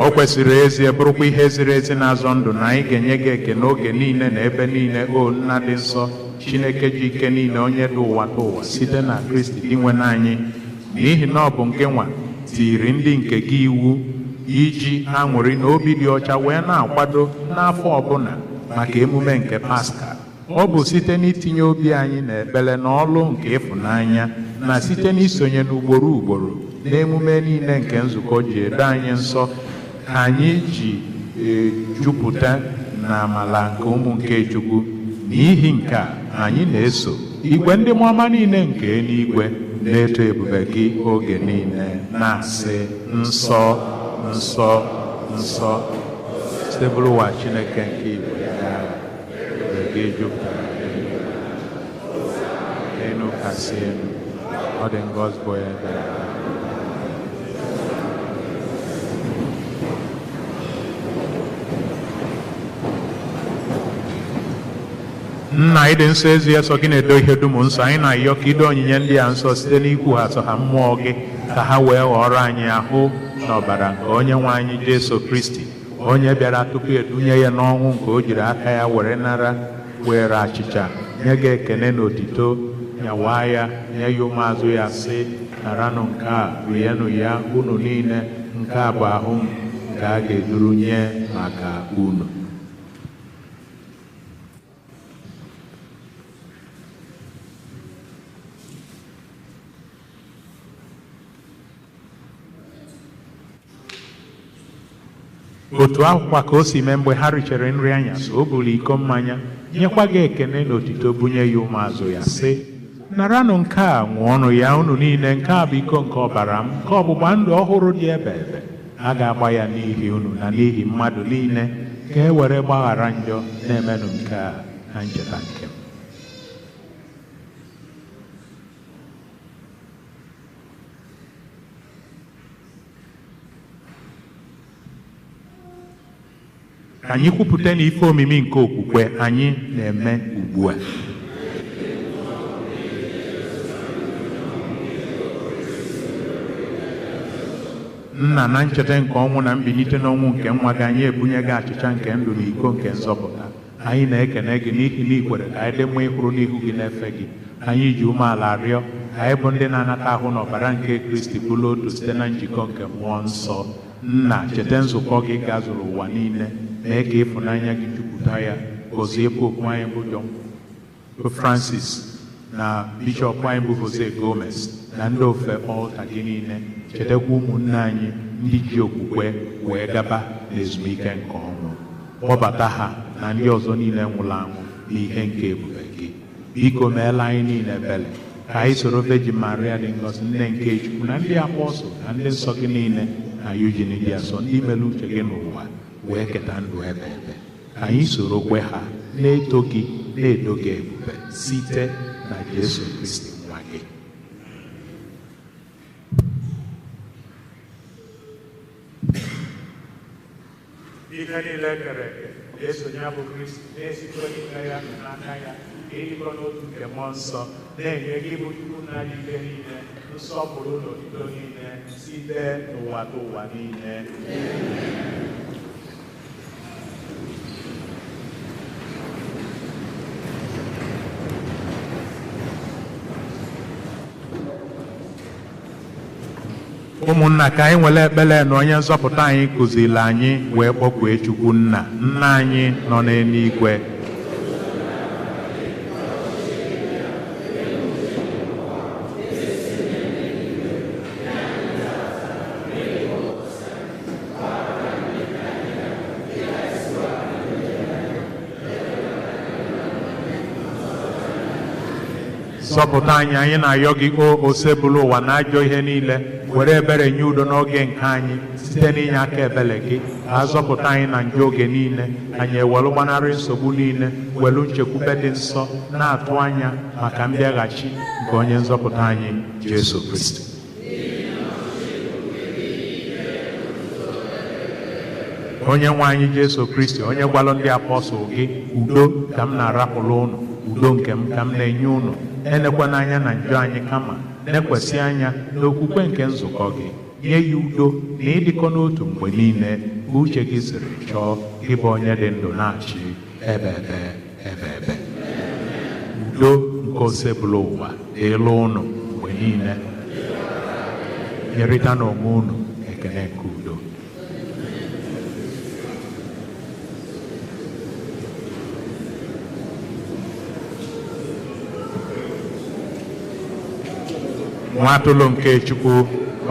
O kwesịrị ezie, bụrụkwa ihe ziri ezi na-azọ ndụ, na anyị ga-enye gị ekene oge niile na ebe niile, o Nna dị nsọ, Chineke ji ike niile, onye dị ụwa dị ụwa, site na Kristi Dinwenụ anyị. N'ihi na ọ bụ nke nwa tiri ndị nke gị iwu iji aṅụrị na obi dị ọcha wee na-akwado n'afọ ọbụla maka emume nke Paska. Ọ bụ site n'itinye obi anyị n'ekpere na ọlụ nke ịfụnanya, na site n'isonye n'ugboro ugboro n'emume niile nke nzukọ ji edo anyị nsọ, ka anyị ji ejupụta na amala nke ụmụ nke Chukwu. N'ihi nke a, anyị na-eso igwe ndị mmụọma niile nke eluigwe na-eto ebube gị oge niile, na-asị: nsọ, nsọ, nsọ, site bụrụ ụwa Chineke nke igwe ya, ebube gị jupụtara elu kasị elu. Ọ dị ngọzi bụ ya bịara. Nna, ịdị nsọ ezi ya sọ gị na-edo ihe dum nsọ. Anyị na-ayọ ka ido onyinye ndị a nsọ site n'ikwu ha sọ ha mmụọ gị, ka ha wee ghọrọ anyị ahụ na ọbara nke onye nwe anyị Jesu Kristi, onye bịara tupu edunye ya n'ọnwụ nke o jiri aka ya were nara, were achịcha nye gị ekene na otito, nyawa ya, nye ya ụmụazụ ya, sị: naranụ nke a, rienụ ya unu niile, nke a bụ ahụ m nke a ga-eduru nye maka unu. Otu ahụkwa ka o si mee mgbe ha richere nri anyasị, o buru iko mmanya, nyekwa gị ekene na otito, bunye ya ụmụazụ ya, sị: naranụ nke a, ṅụọnụ ya unu niile, nke a bụ iko nke ọbara m, nke ọgbụgba ndụ ọhụrụ dị ebe ebe. A ga-agba ya n'ihi unu na n'ihi mmadụ niile, ka e were gbaghara njọ. Na-emenụ nke a na ncheta nke m. Ka anyị kwupụta na ife omimi nke okwukwe anyị na-eme ugbu a. Nna, na ncheta nke ọnwụ na mbilite n'ọnwụ nke nwa gị, anyị ebunye gị achịcha nke ndụ na iko nke nzọpụta. Anyị na-ekene gị n'ihi na i kwere ka anyị dị mma ịhụrụ n'ihu gị na-efe gị. Anyị ji umeala rịọ ka anyị bụ ndị na-anata ahụ na ọbara nke Kristi bụrụ otu site na njikọ nke mmụọ nsọ. Nna, cheta nzukọ gị gazuru ụwa niile, mee ka ịfụnanya gị jupụta ya. Gọzie popu anyị bụ John Francis, na bishọp anyị bụ Jose Gomez, na ndị ofe ọlta gị niile. Chetakwa ụmụnne anyị ndị ji okwukwe wee gaba n'ezumike nke ọnwụ, kpọbata ha na ndị ọzọ niile nwụrụ anwụ n'ihe nke ebube gị. Biko, meela anyị niile ebere, ka anyị soro Virgin Maria dị ngọzi, nne nke Chukwu, na ndị apọstụl na ndị nsọ gị niile, na Eugene dị asọ, ndị mere uche gị n'ụwa, wee keta ndụ ebe ebe. Ka anyị soro kwe ha na-eto gị, na-edo gị ebube, site na Jesu Kristi nwa gị. Ihe niile kere eke na-esonye bụ Kristi, na-esikwa n'ime ya na n'aka ya, ka ịdịkọ n'otu nke mmụọ nsọ na-enye gị bụ Chukwu nna dị ike niile nsọpụrụ na otito niile, site n'ụwa dị ụwa niile. Ụmụnna, ka anyị nwere ekpere na onye nzọpụta anyị kụziri anyị wee kpọkwue Chukwu nna. Nna anyị nọ n'eluigwe, Zọpụta anyị, anyị na-ayọ gị, o Osebụlụ ụwa na ajọ ihe niile, were ebere nye udo n'oge nke anyị site n'inye aka ebele gị. Ka a zọpụta anyị na njọ oge niile, anyị ewelu gbanarị nsogbu niile, welu nchekwube dị nsọ na-atụ anya maka mbịaghachi nke onye nzọpụta anyị, Jesu Kristi. Onye nwe anyị Jesu Kristi, onye gwalụ ndị apọstụl gị, udo ka m na-arapụrụ unu, udo nke m ka m na-enye unu, elekwana anya na njọ anyị, kama na-ekwesị anya n'okwukwe nke nzukọ gị, nye ya udo na ịdịkọ n'otu mgbe niile, ka uche gị siri chọọ, gị bụ onye dị ndụ na-achị ebe ebe ebe ebe. Udo nke Osebụlụ ụwa dịịla unu mgbe niile. Nyerịta n'onwe unu ekele nke udo. Nwa atụrụ nke Chukwu,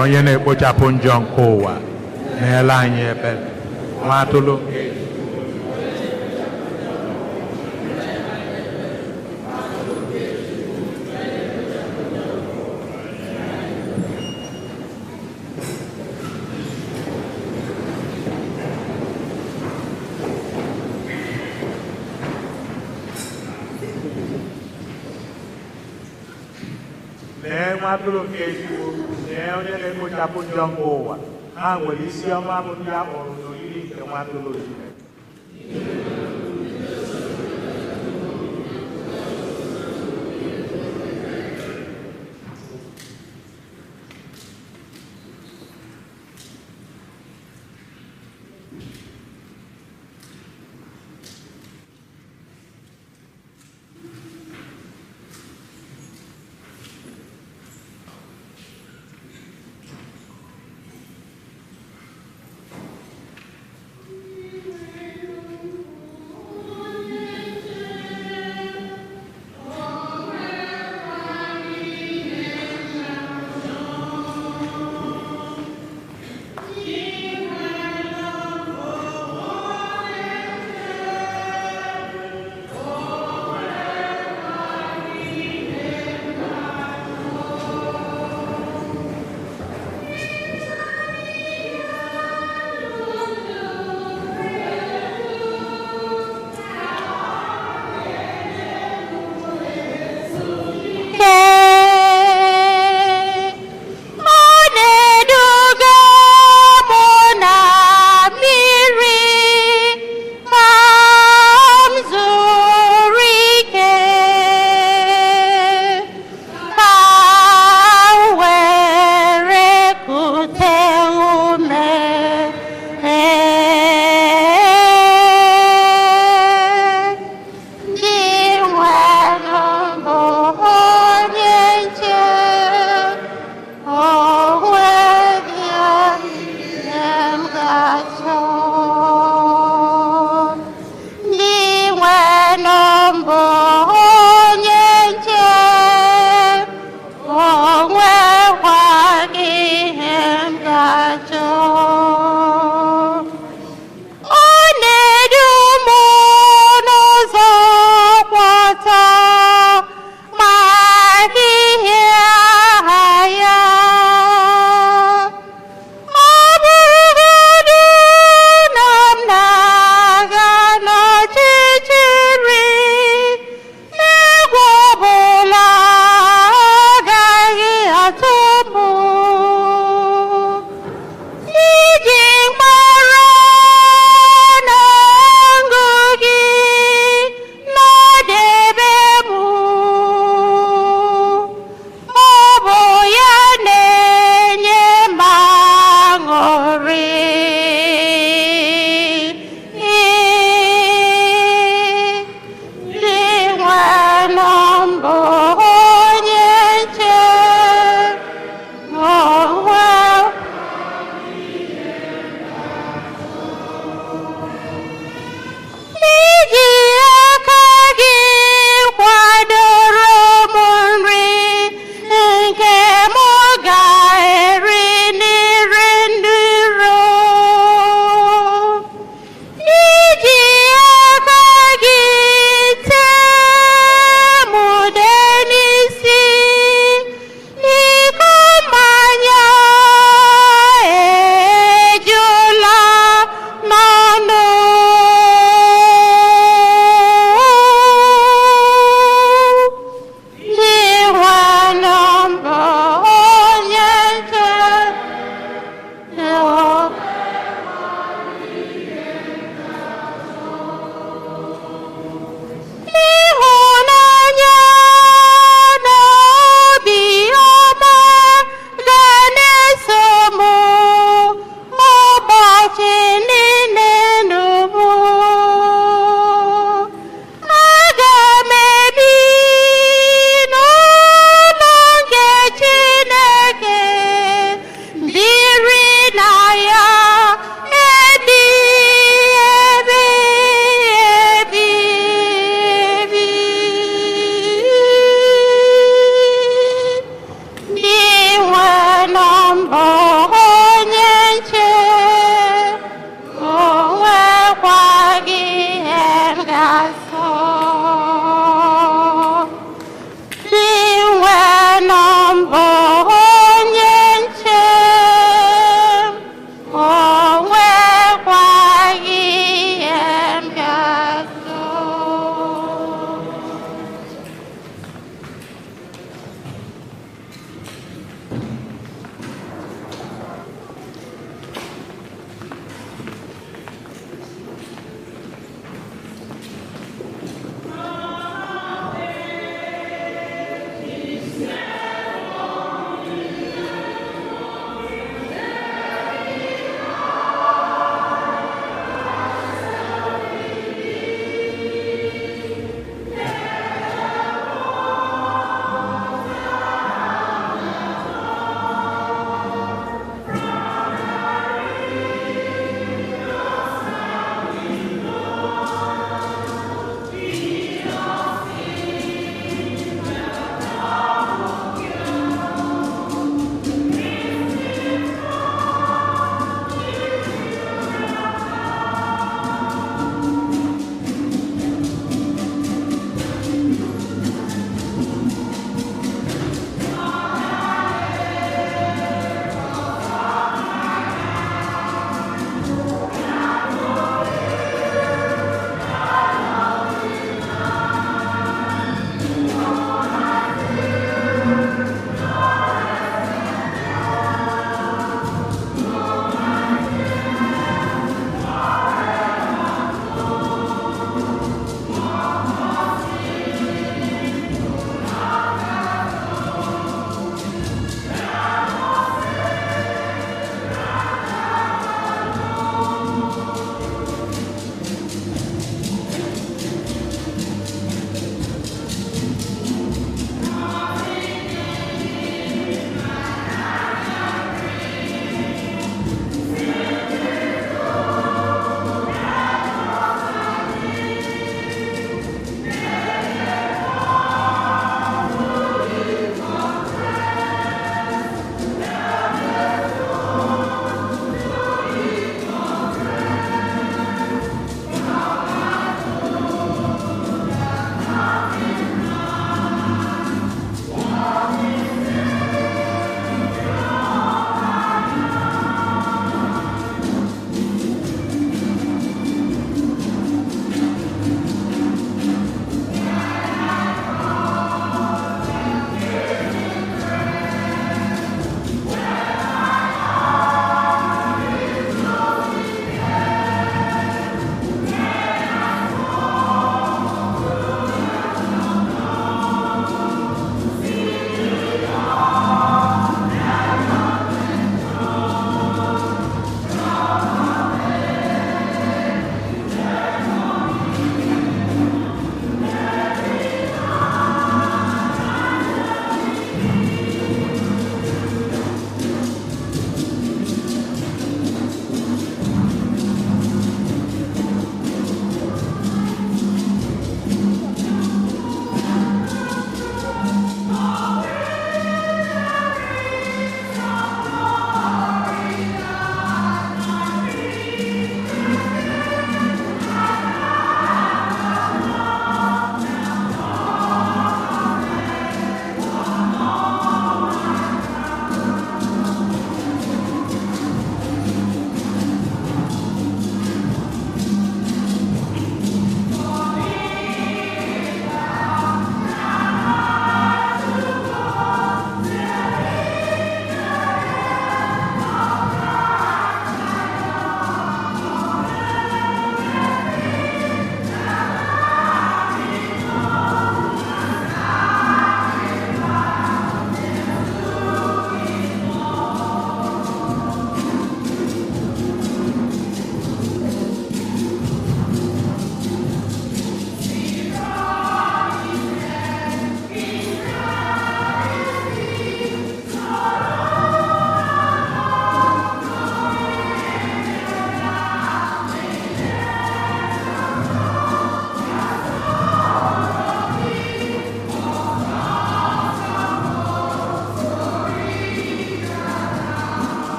onye na-ekpochapụ njọ nke ụwa, meela anyị ebere. Nwa atụrụ nke Lee nwa atụrụ nke Chukwu, lee onye na-ekpochapụ njọ nke ụwa. Ha nwere isi ọma bụ ndị a kpọrọ n'oriri nke nwa atụrụ Chineke.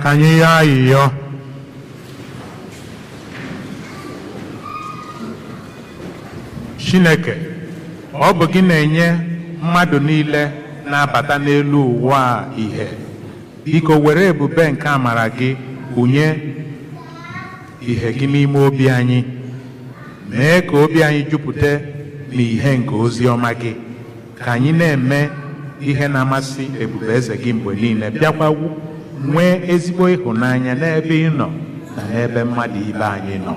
Ka anyị yọọ ayịyọ. Chineke, ọ bụ gị na-enye mmadụ niile na-abata n'elu ụwa a ìhè. Biko were ebube nke amara gị kwụnye ìhè gị n'ime obi anyị. Mee ka obi anyị jupụta n'ihe nke ozi ọma gị, ka anyị na-eme ihe na-amasị ebube eze gị mgbe niile, bịakwa nwee ezigbo ịhụnanya n'ebe ị nọ na n'ebe mmadụ ibe anyị nọ.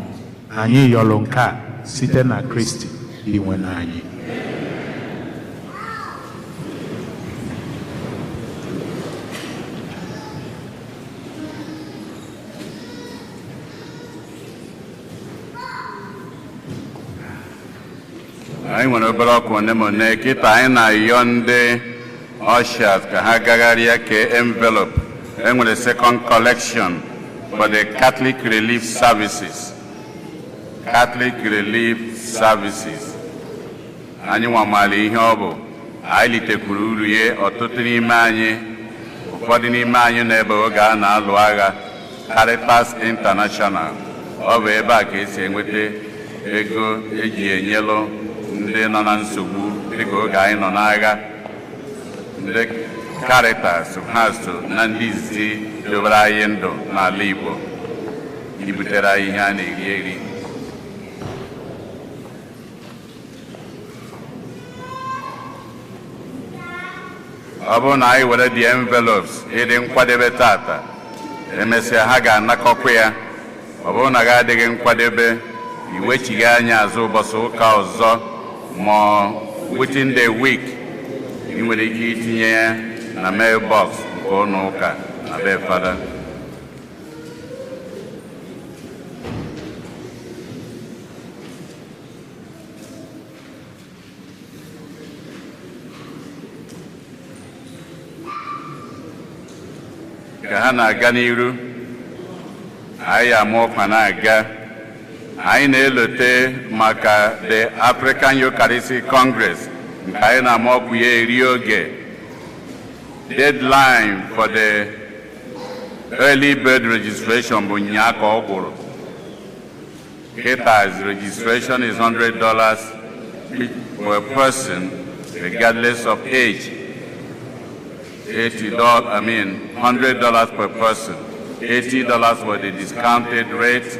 Anyị yọrọ nke a site na Kristi inwe anyị. Anyị nwere obere ọkwa one ma one kịta. Anyị na-ayọ ndị ushers ka ha gagharịa kee envelope. Enwere second collection for the Catholic Relief Services. Catholic Relief Services, anyị nwamala ihe ọ bụ. Anyị litekwuru uru ya. Ọtụtụ n'ime anyị, ụfọdụ n'ime anyị nọ ebe oge a na-alụ agha. Caritas International, ọ bụ ebe a ka esi enweta ego eji enyelụ ndị nọ na nsogbu, dịka oge anyị nọ n'agha. Ndị Caritas ha so na ndị izizi dobere anyị ndụ n'ala Igbo, ibutere anyị ihe a na-eri eri. Ọ bụrụ na anyị were the envelopes ịdị nkwadebe tata, emesịa ha ga-anakọkwa ya. Ọ bụrụ na gị adịghị nkwadebe, iwechigha anya azụ ụbọchị ụka ọzọ, ma within the week ị nwere ike itinye ya na mailbox nke ụlọ ụka na be Fada. Ka ha na-aga n'iru, anyị ama ọkwa na-aga. Anyị na-elote maka the African Eucharistic Congress nke anyị na-ama ọkwa ya eri oge. Deadline for the early bird registration bụ nyaa ka ọ gwụrụ. Kịta's registration is $100 per person regardless of age. $80, I mean $100 per person. $80 for the discounted rate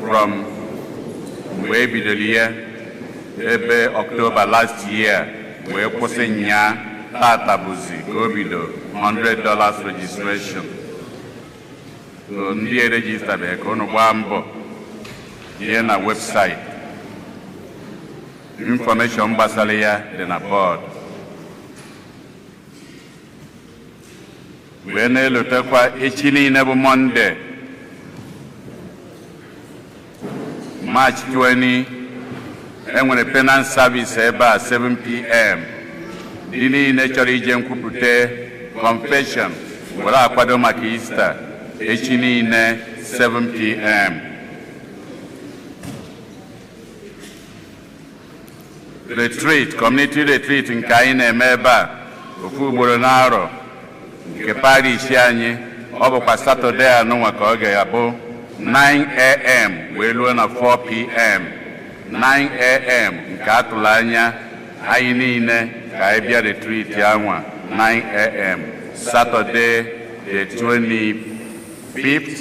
from mgbe e bidoro ya ebe October last year wee kwụsị nyaa. Tata bụzi ka o bido $100 registration. So ndị eregisterbeghị, ka unu gbaa mbọ jee na website. Information gbasara ya dị na board. Wee na-elotekwa, echi niile bụ Monday, March 20, enwere penance service ebe a 7 p.m. Ndị niile chọrọ ije nkwupụta, confession, were akwado maka Easter, echi niile 7 p.m. Retreat, community retreat nke anyị na-eme ebe a ofu ugboro n'arọ nke parish anyị, ọ bụkwa Saturday anụnwa ka ọ ga-abụ, 9 a.m. wee ruo na 4 p.m. 9 a.m. nke atụrụ anya anyị niile ka anyị bịa retreat anwa, 9 a.m. Saturday the 25th.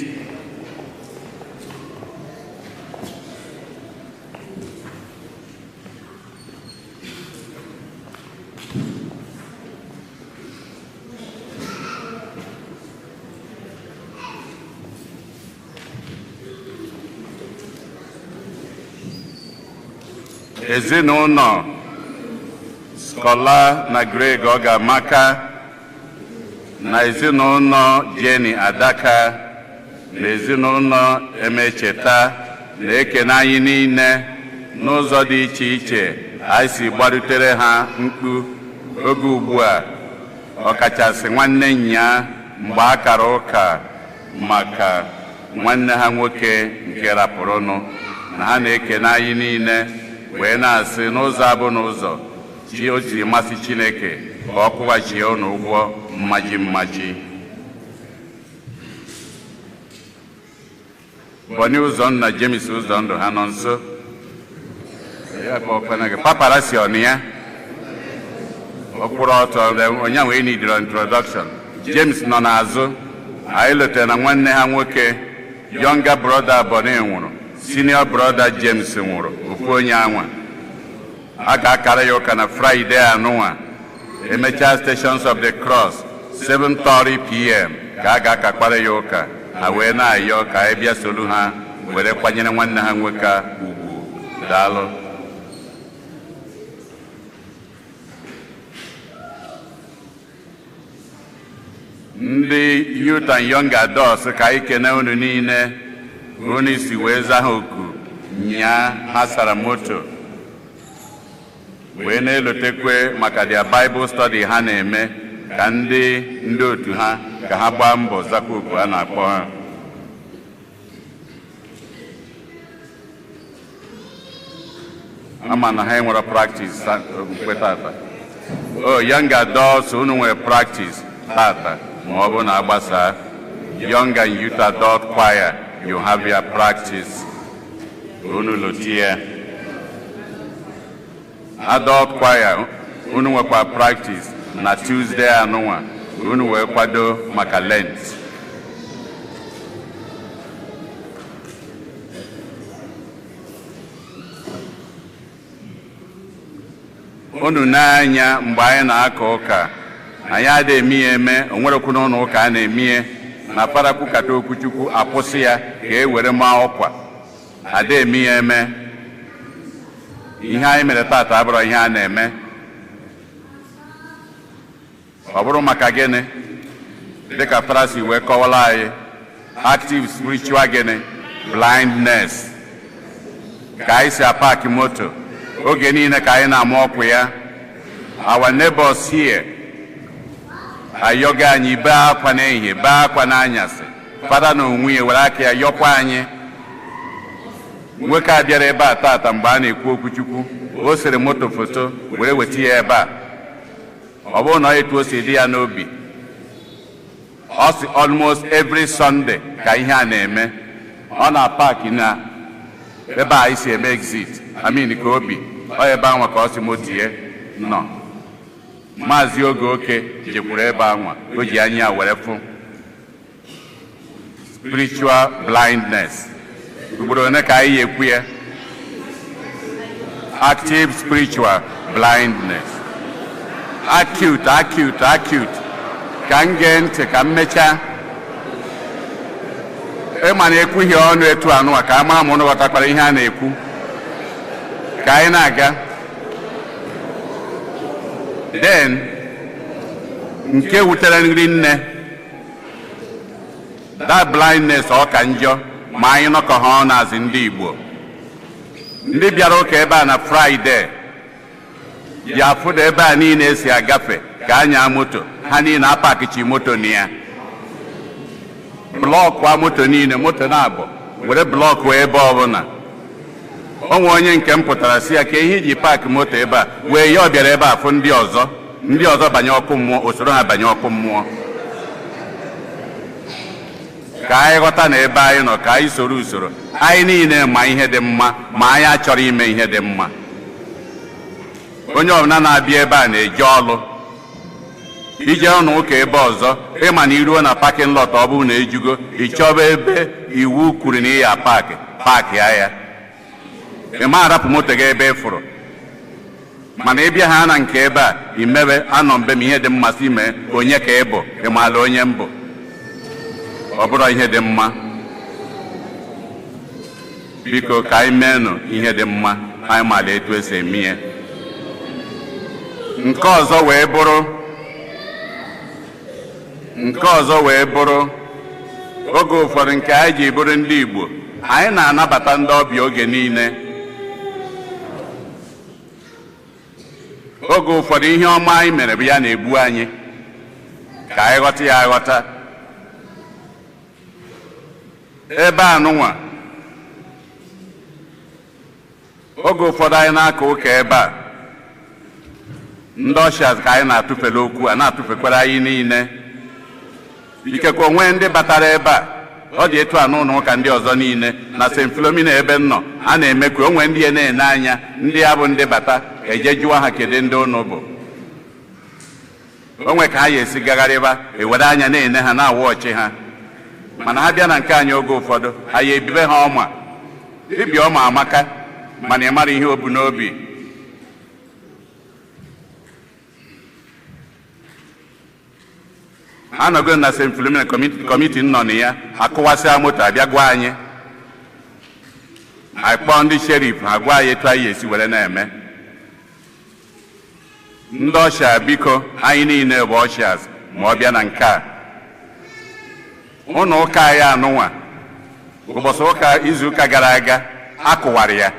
Ezinụlọ Skola na Greg Ọgamaka na ezinụlọ Jenny Adaka na ezinụlọ Emecheta na-ekene anyị niile n'ụzọ dị iche iche anyị si gbarutere ha mkpu oge ugbu a, ọkachasị nwanne nya mgbe a kara ụka maka nwanne ha nwoke nke rapụrụnụ. Na ha na-ekene anyị niile wee na-asị n'ụzọ abụ n'ụzọ chi o jiri masị Chineke ka ọ kwụghachie unu ụgwọ mmaji mmaji. Bọni Ụzọndụ na James Ụzọndụ ha nọ nso ya bụ ọkpana gị papara si ọnụ ya ọkwụrụ ọtọ. Onye wee nidiro introduction. James nọ n'azụ. Anyị lotere na nwanne ha nwoke, younger brother Bọni nwụrụ, senior brother James nwụrụ. Ofu onye anwa a ga-akara ya ụka na Friday anụnwa, emechaa Stations of the Cross, 7:30 p.m. ka a ga-akakwara ya ụka. Ha wee na-ayọ ka anyị bịa solu ha were kwanyere nwanne ha nwoke a ugwu. Daalụ. Ndị youth and young adults, ka anyị kene unu niile unu si wee za ha oku nyaa. Ha sara moto wee na-elotekwe maka their Bible study ha na-eme, ka ndị otu ha ka ha gbaa mbọ zakwa oku a na-akpọ ha. Ama na ha enwere practice mkpe tata. O young adults, unu nwere practice tata ma ọ bụ na agbasa. Young and youth adult choir, you have your practice, unu lotie. Adult choir, unu nwekwa practice na Tuesday anụnwa, unu wee kwado maka Lent. Unu n'anya, mgbe anyị na-aka ụka, anyị adịghị eme ya eme. O nwerekwu n'ụlọ ụka a na-eme ya na fada kwukata okwuchukwu, akwụsị ya ka e were maa ọkwa. Ada eme ya eme. Ihe anyị mere tata abụrụ ihe a na-eme. Ọ bụrụ maka gịnị? Dịka fada si wee kọwara anyị, active spiritual gịnị? Blindness. Ka anyị si apaki moto oge niile ka anyị na-ama ọkwa ya. Our neighbors here ayọga anyị bee akwa n'ehihie, bee akwa n'anyasị. Fada na onwe ya were aka ya yọkwa anyị. Nwoke a bịara ebe a tata mgbe a na-ekwu okwuchukwu, o sere moto foto were weta ya ebe a. Ọ bụrụ na etu o si dị ya n'obi, ọ si almost every Sunday ka ihe a na-eme. Ọ na-apaki na ebe a anyị si eme exit, I mean ka obi ọ ebe anwa ka ọ si moto ya nọ. Maazị Oge Oke jekwuru ebe anwa, o ji anya ya were fụ spiritual blindness. Ugboro one ka anyị ekwu ya? Active spiritual blindness, acute, acute, acute. Ka m gee ntị ka m mechaa. Ịma na ekwughị ọnụ etu anụwa ka a mara ma ụnụ ghọtakwara ihe a na-ekwu. Ka anyị na-aga. Then nke wutere nri nne, that blindness, ọ ka njọ ma anyị nọkọ ha ọnụ azị ndị Igbo, ndị bịara ụka ebe a na Friday ji afụda ebe a niile esi agafe ka anya moto ha niile apakichi moto na ya, block moto niile, moto na-abụ were block ebe ọbụla. O nwe onye nke m pụtara si ya ka ihe iji park moto ebe a wee ya. Ọ bịara ebe a fụ ndị ọzọ, ndị ọzọ banye ọkụ mmụọ, usoro ha banye ọkụ mmụọ. Ka anyị ghọta na ebe anyị nọ, ka anyị soro usoro. Anyị niile ma ihe dị mma, ma anyị achọrọ ime ihe dị mma. Onye ọbụla na-abịa ebe a na-eje ọlụ ije ụlọ ụka ebe ọzọ. Ịma na iruo na parking lot, ọ bụrụ na ejugo, ị chọba ebe iwu kwuru na ịya park, park ya ya. Ị ma arapụ moto gị ebe ị fụrụ. Mana ị bịa ha na nke ebe a imebe anọ mbe ma ihe dị mma si mee onye ka ị bụ. Ị maala onye mbụ, ọ bụrụ ihe dị mma. Biko, ka anyị meenụ ihe dị mma. Anyị maala etu esi eme ihe. Nke ọzọ wee bụrụ, oge ụfọdụ nke anyị ji bụrụ ndị Igbo, anyị na-anabata ndị ọbịa oge niile. Oge ụfọdụ ihe ọma anyị mere bụ ya na-egbu anyị. Ka anyị ghọta ya aghọta. Ebe a nụnwa, oge ụfọdụ anyị na-aka ụka ebe a, ndị ushers ka anyị na-atụfere okwu a, na-atụfekwara anyị niile. Ikekwe onwe ndị batara ebe a Ọ dị etu a n'ụlọ ụka ndị ọzọ niile na St. Philomena ebe m nọ a na-emekwa onwe ndị ya na-ene anya ndị ya bụ ndị bata eje jụọ ha kedu ndị ụnụ bụ. Onwe ka ha ya esi gagharịba ewere anya na-ene ha na-awụ ọchị ha. Mana ha bịa na nke anyị oge ụfọdụ anyị ebibe ha ọma. Ibi ọma amaka mana ị mara ihe o bu n'obi. Anọgo na St. Philomena kọmiti nọ na ya akụwasịa moto abịa gwa anyị. Anyị kpọọ ndị sherif ha gwa anyị etu anyị esi were na-eme. Ndị ọsha biko anyị niile bụ ọshas ma ọ bịa na nke a. Ụnụ ụka anyị anụnwa ụbọchị ụka izuụka gara aga a kụwara ya.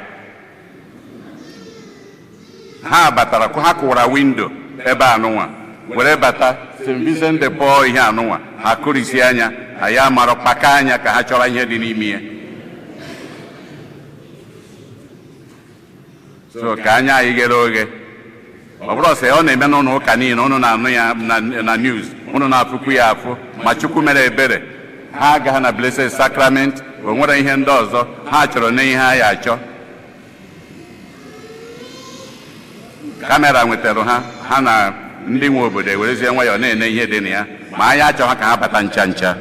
Ha batara ha kụwara windo ebe anụnwa were bata St. Vincent de Paul ihe anụnwa ha kụrisi anya ha ya mara kpaka anya ka ha chọrọ ihe dị n'ime ya. So ka anya anyị ghere oghe. Ọ bụrụ sị ọ na-eme n'ụlọ ụka niile ụnụ na-anụ ya na news ụnụ na-afụkwu ya afụ ma Chukwu mere ebere ha agaghị na Blessed Sacrament o nwere ihe ndị ọzọ ha chọrọ n'ihe ha ya achọ. Kamera nwetara ha ha na ndị nwe obodo ewerezie nwayọọ na-ene ihe dị na ya ma anyị achọghị ka ha bata ncha ncha.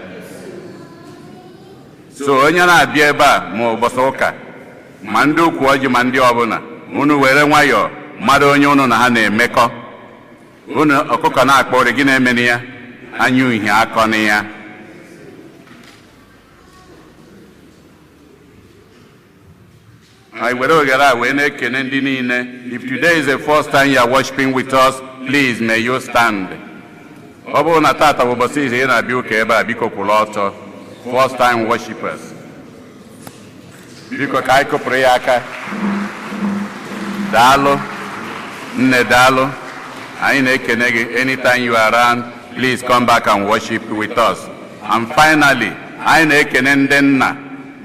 So onye na-abịa ebe a ma ụbọchị ụka ma ndị ukwu ọjị ma ndị ọbụla unu were nwayọọ mmadụ onye unu na ha na-emekọ. Unu ọkụkọ na-akpọ ụrị gị na-eme na ya anya uhie akọ na ya. Anyị were oghere a wee na-ekene ndị niile. If today is the first time you are worshiping with us, please may you stand. Ọ bụrụ na tata bụ ụbọchị izu ị na-abịa ụka ebe a biko kwụrụ ọtọ. First time worshipers. Biko ka anyị kụpụrụ ya aka. Daalụ nne daalụ. Anyị na-ekene gị. Anytime you are around, please come back and worship with us. And finally, anyị na-ekene ndị nna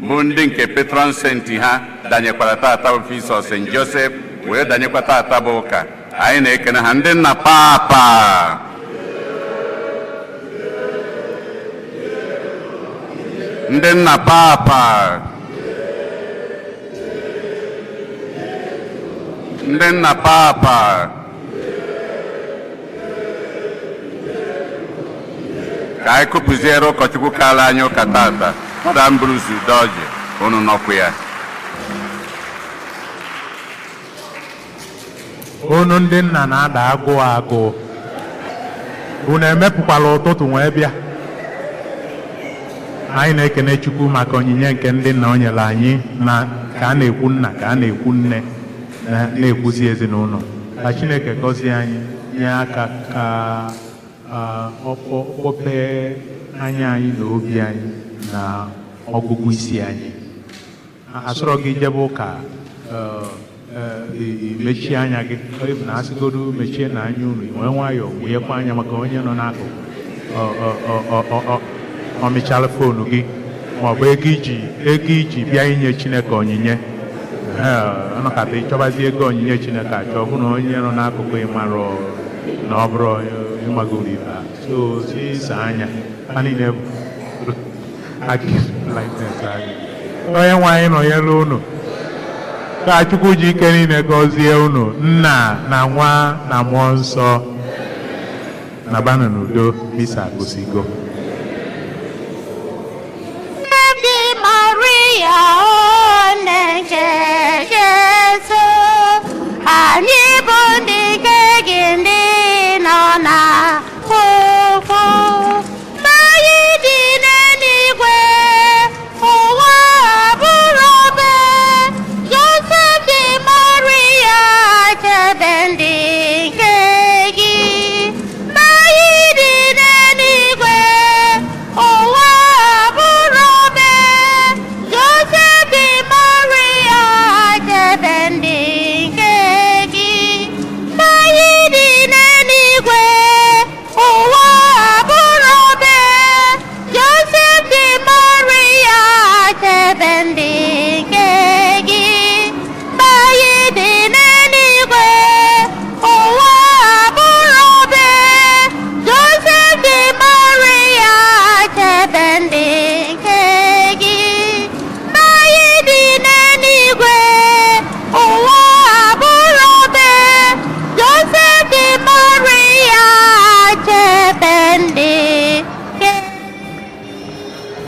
bụ ndị nke patron saint ha danyekwara tata bụ Feast of St. Joseph wee danyekwa tata bụ ụka. Anyị na-ekene ha ndị nna papa. Ndị nna papa. Ndị nna papa. Ka anyị kụpụziere ụkọchukwu kaala anyị ụka tata Fada Ambrose Udoji unu nọkwu ya. Unu ndị nna na-ada agụụ agụụ. Unu emepụkwala ụtụtụ wee bịa. Anyị na-ekene Chukwu maka onyinye nke ndị nna o nyere anyị na ka a na-ekwu nna ka a na-ekwu nne na-ekwuzi ezinụlọ. Ka Chineke gọzie anyị nye aka ka ọ kpọpee anya anyị na obi anyị na ọgụgụ isi anyị. Asọrọ gị jebe ụka mechie anya gị na asịgodu mechie na anya unu nwee nwayọọ wụnyekwa anya maka onye nọ n'akụkụ ọ mịchala foonu gị maọbụ ego iji bịa inye Chineke onyinye. Ọnọkata ịchọbazi ego onyinye Chineke achọ ọ bụrụ na onye nọ n'akụkụ ịmarụ na ọ bụrụ ịmagoro ibe a. So ịsa anya ha niile onye nwe anyị nọnyere unu. Ka Chukwu ji ike niile gọzie unu nna na nwa na mmụọ nsọ. Na banụ n'udo misa agụsigo.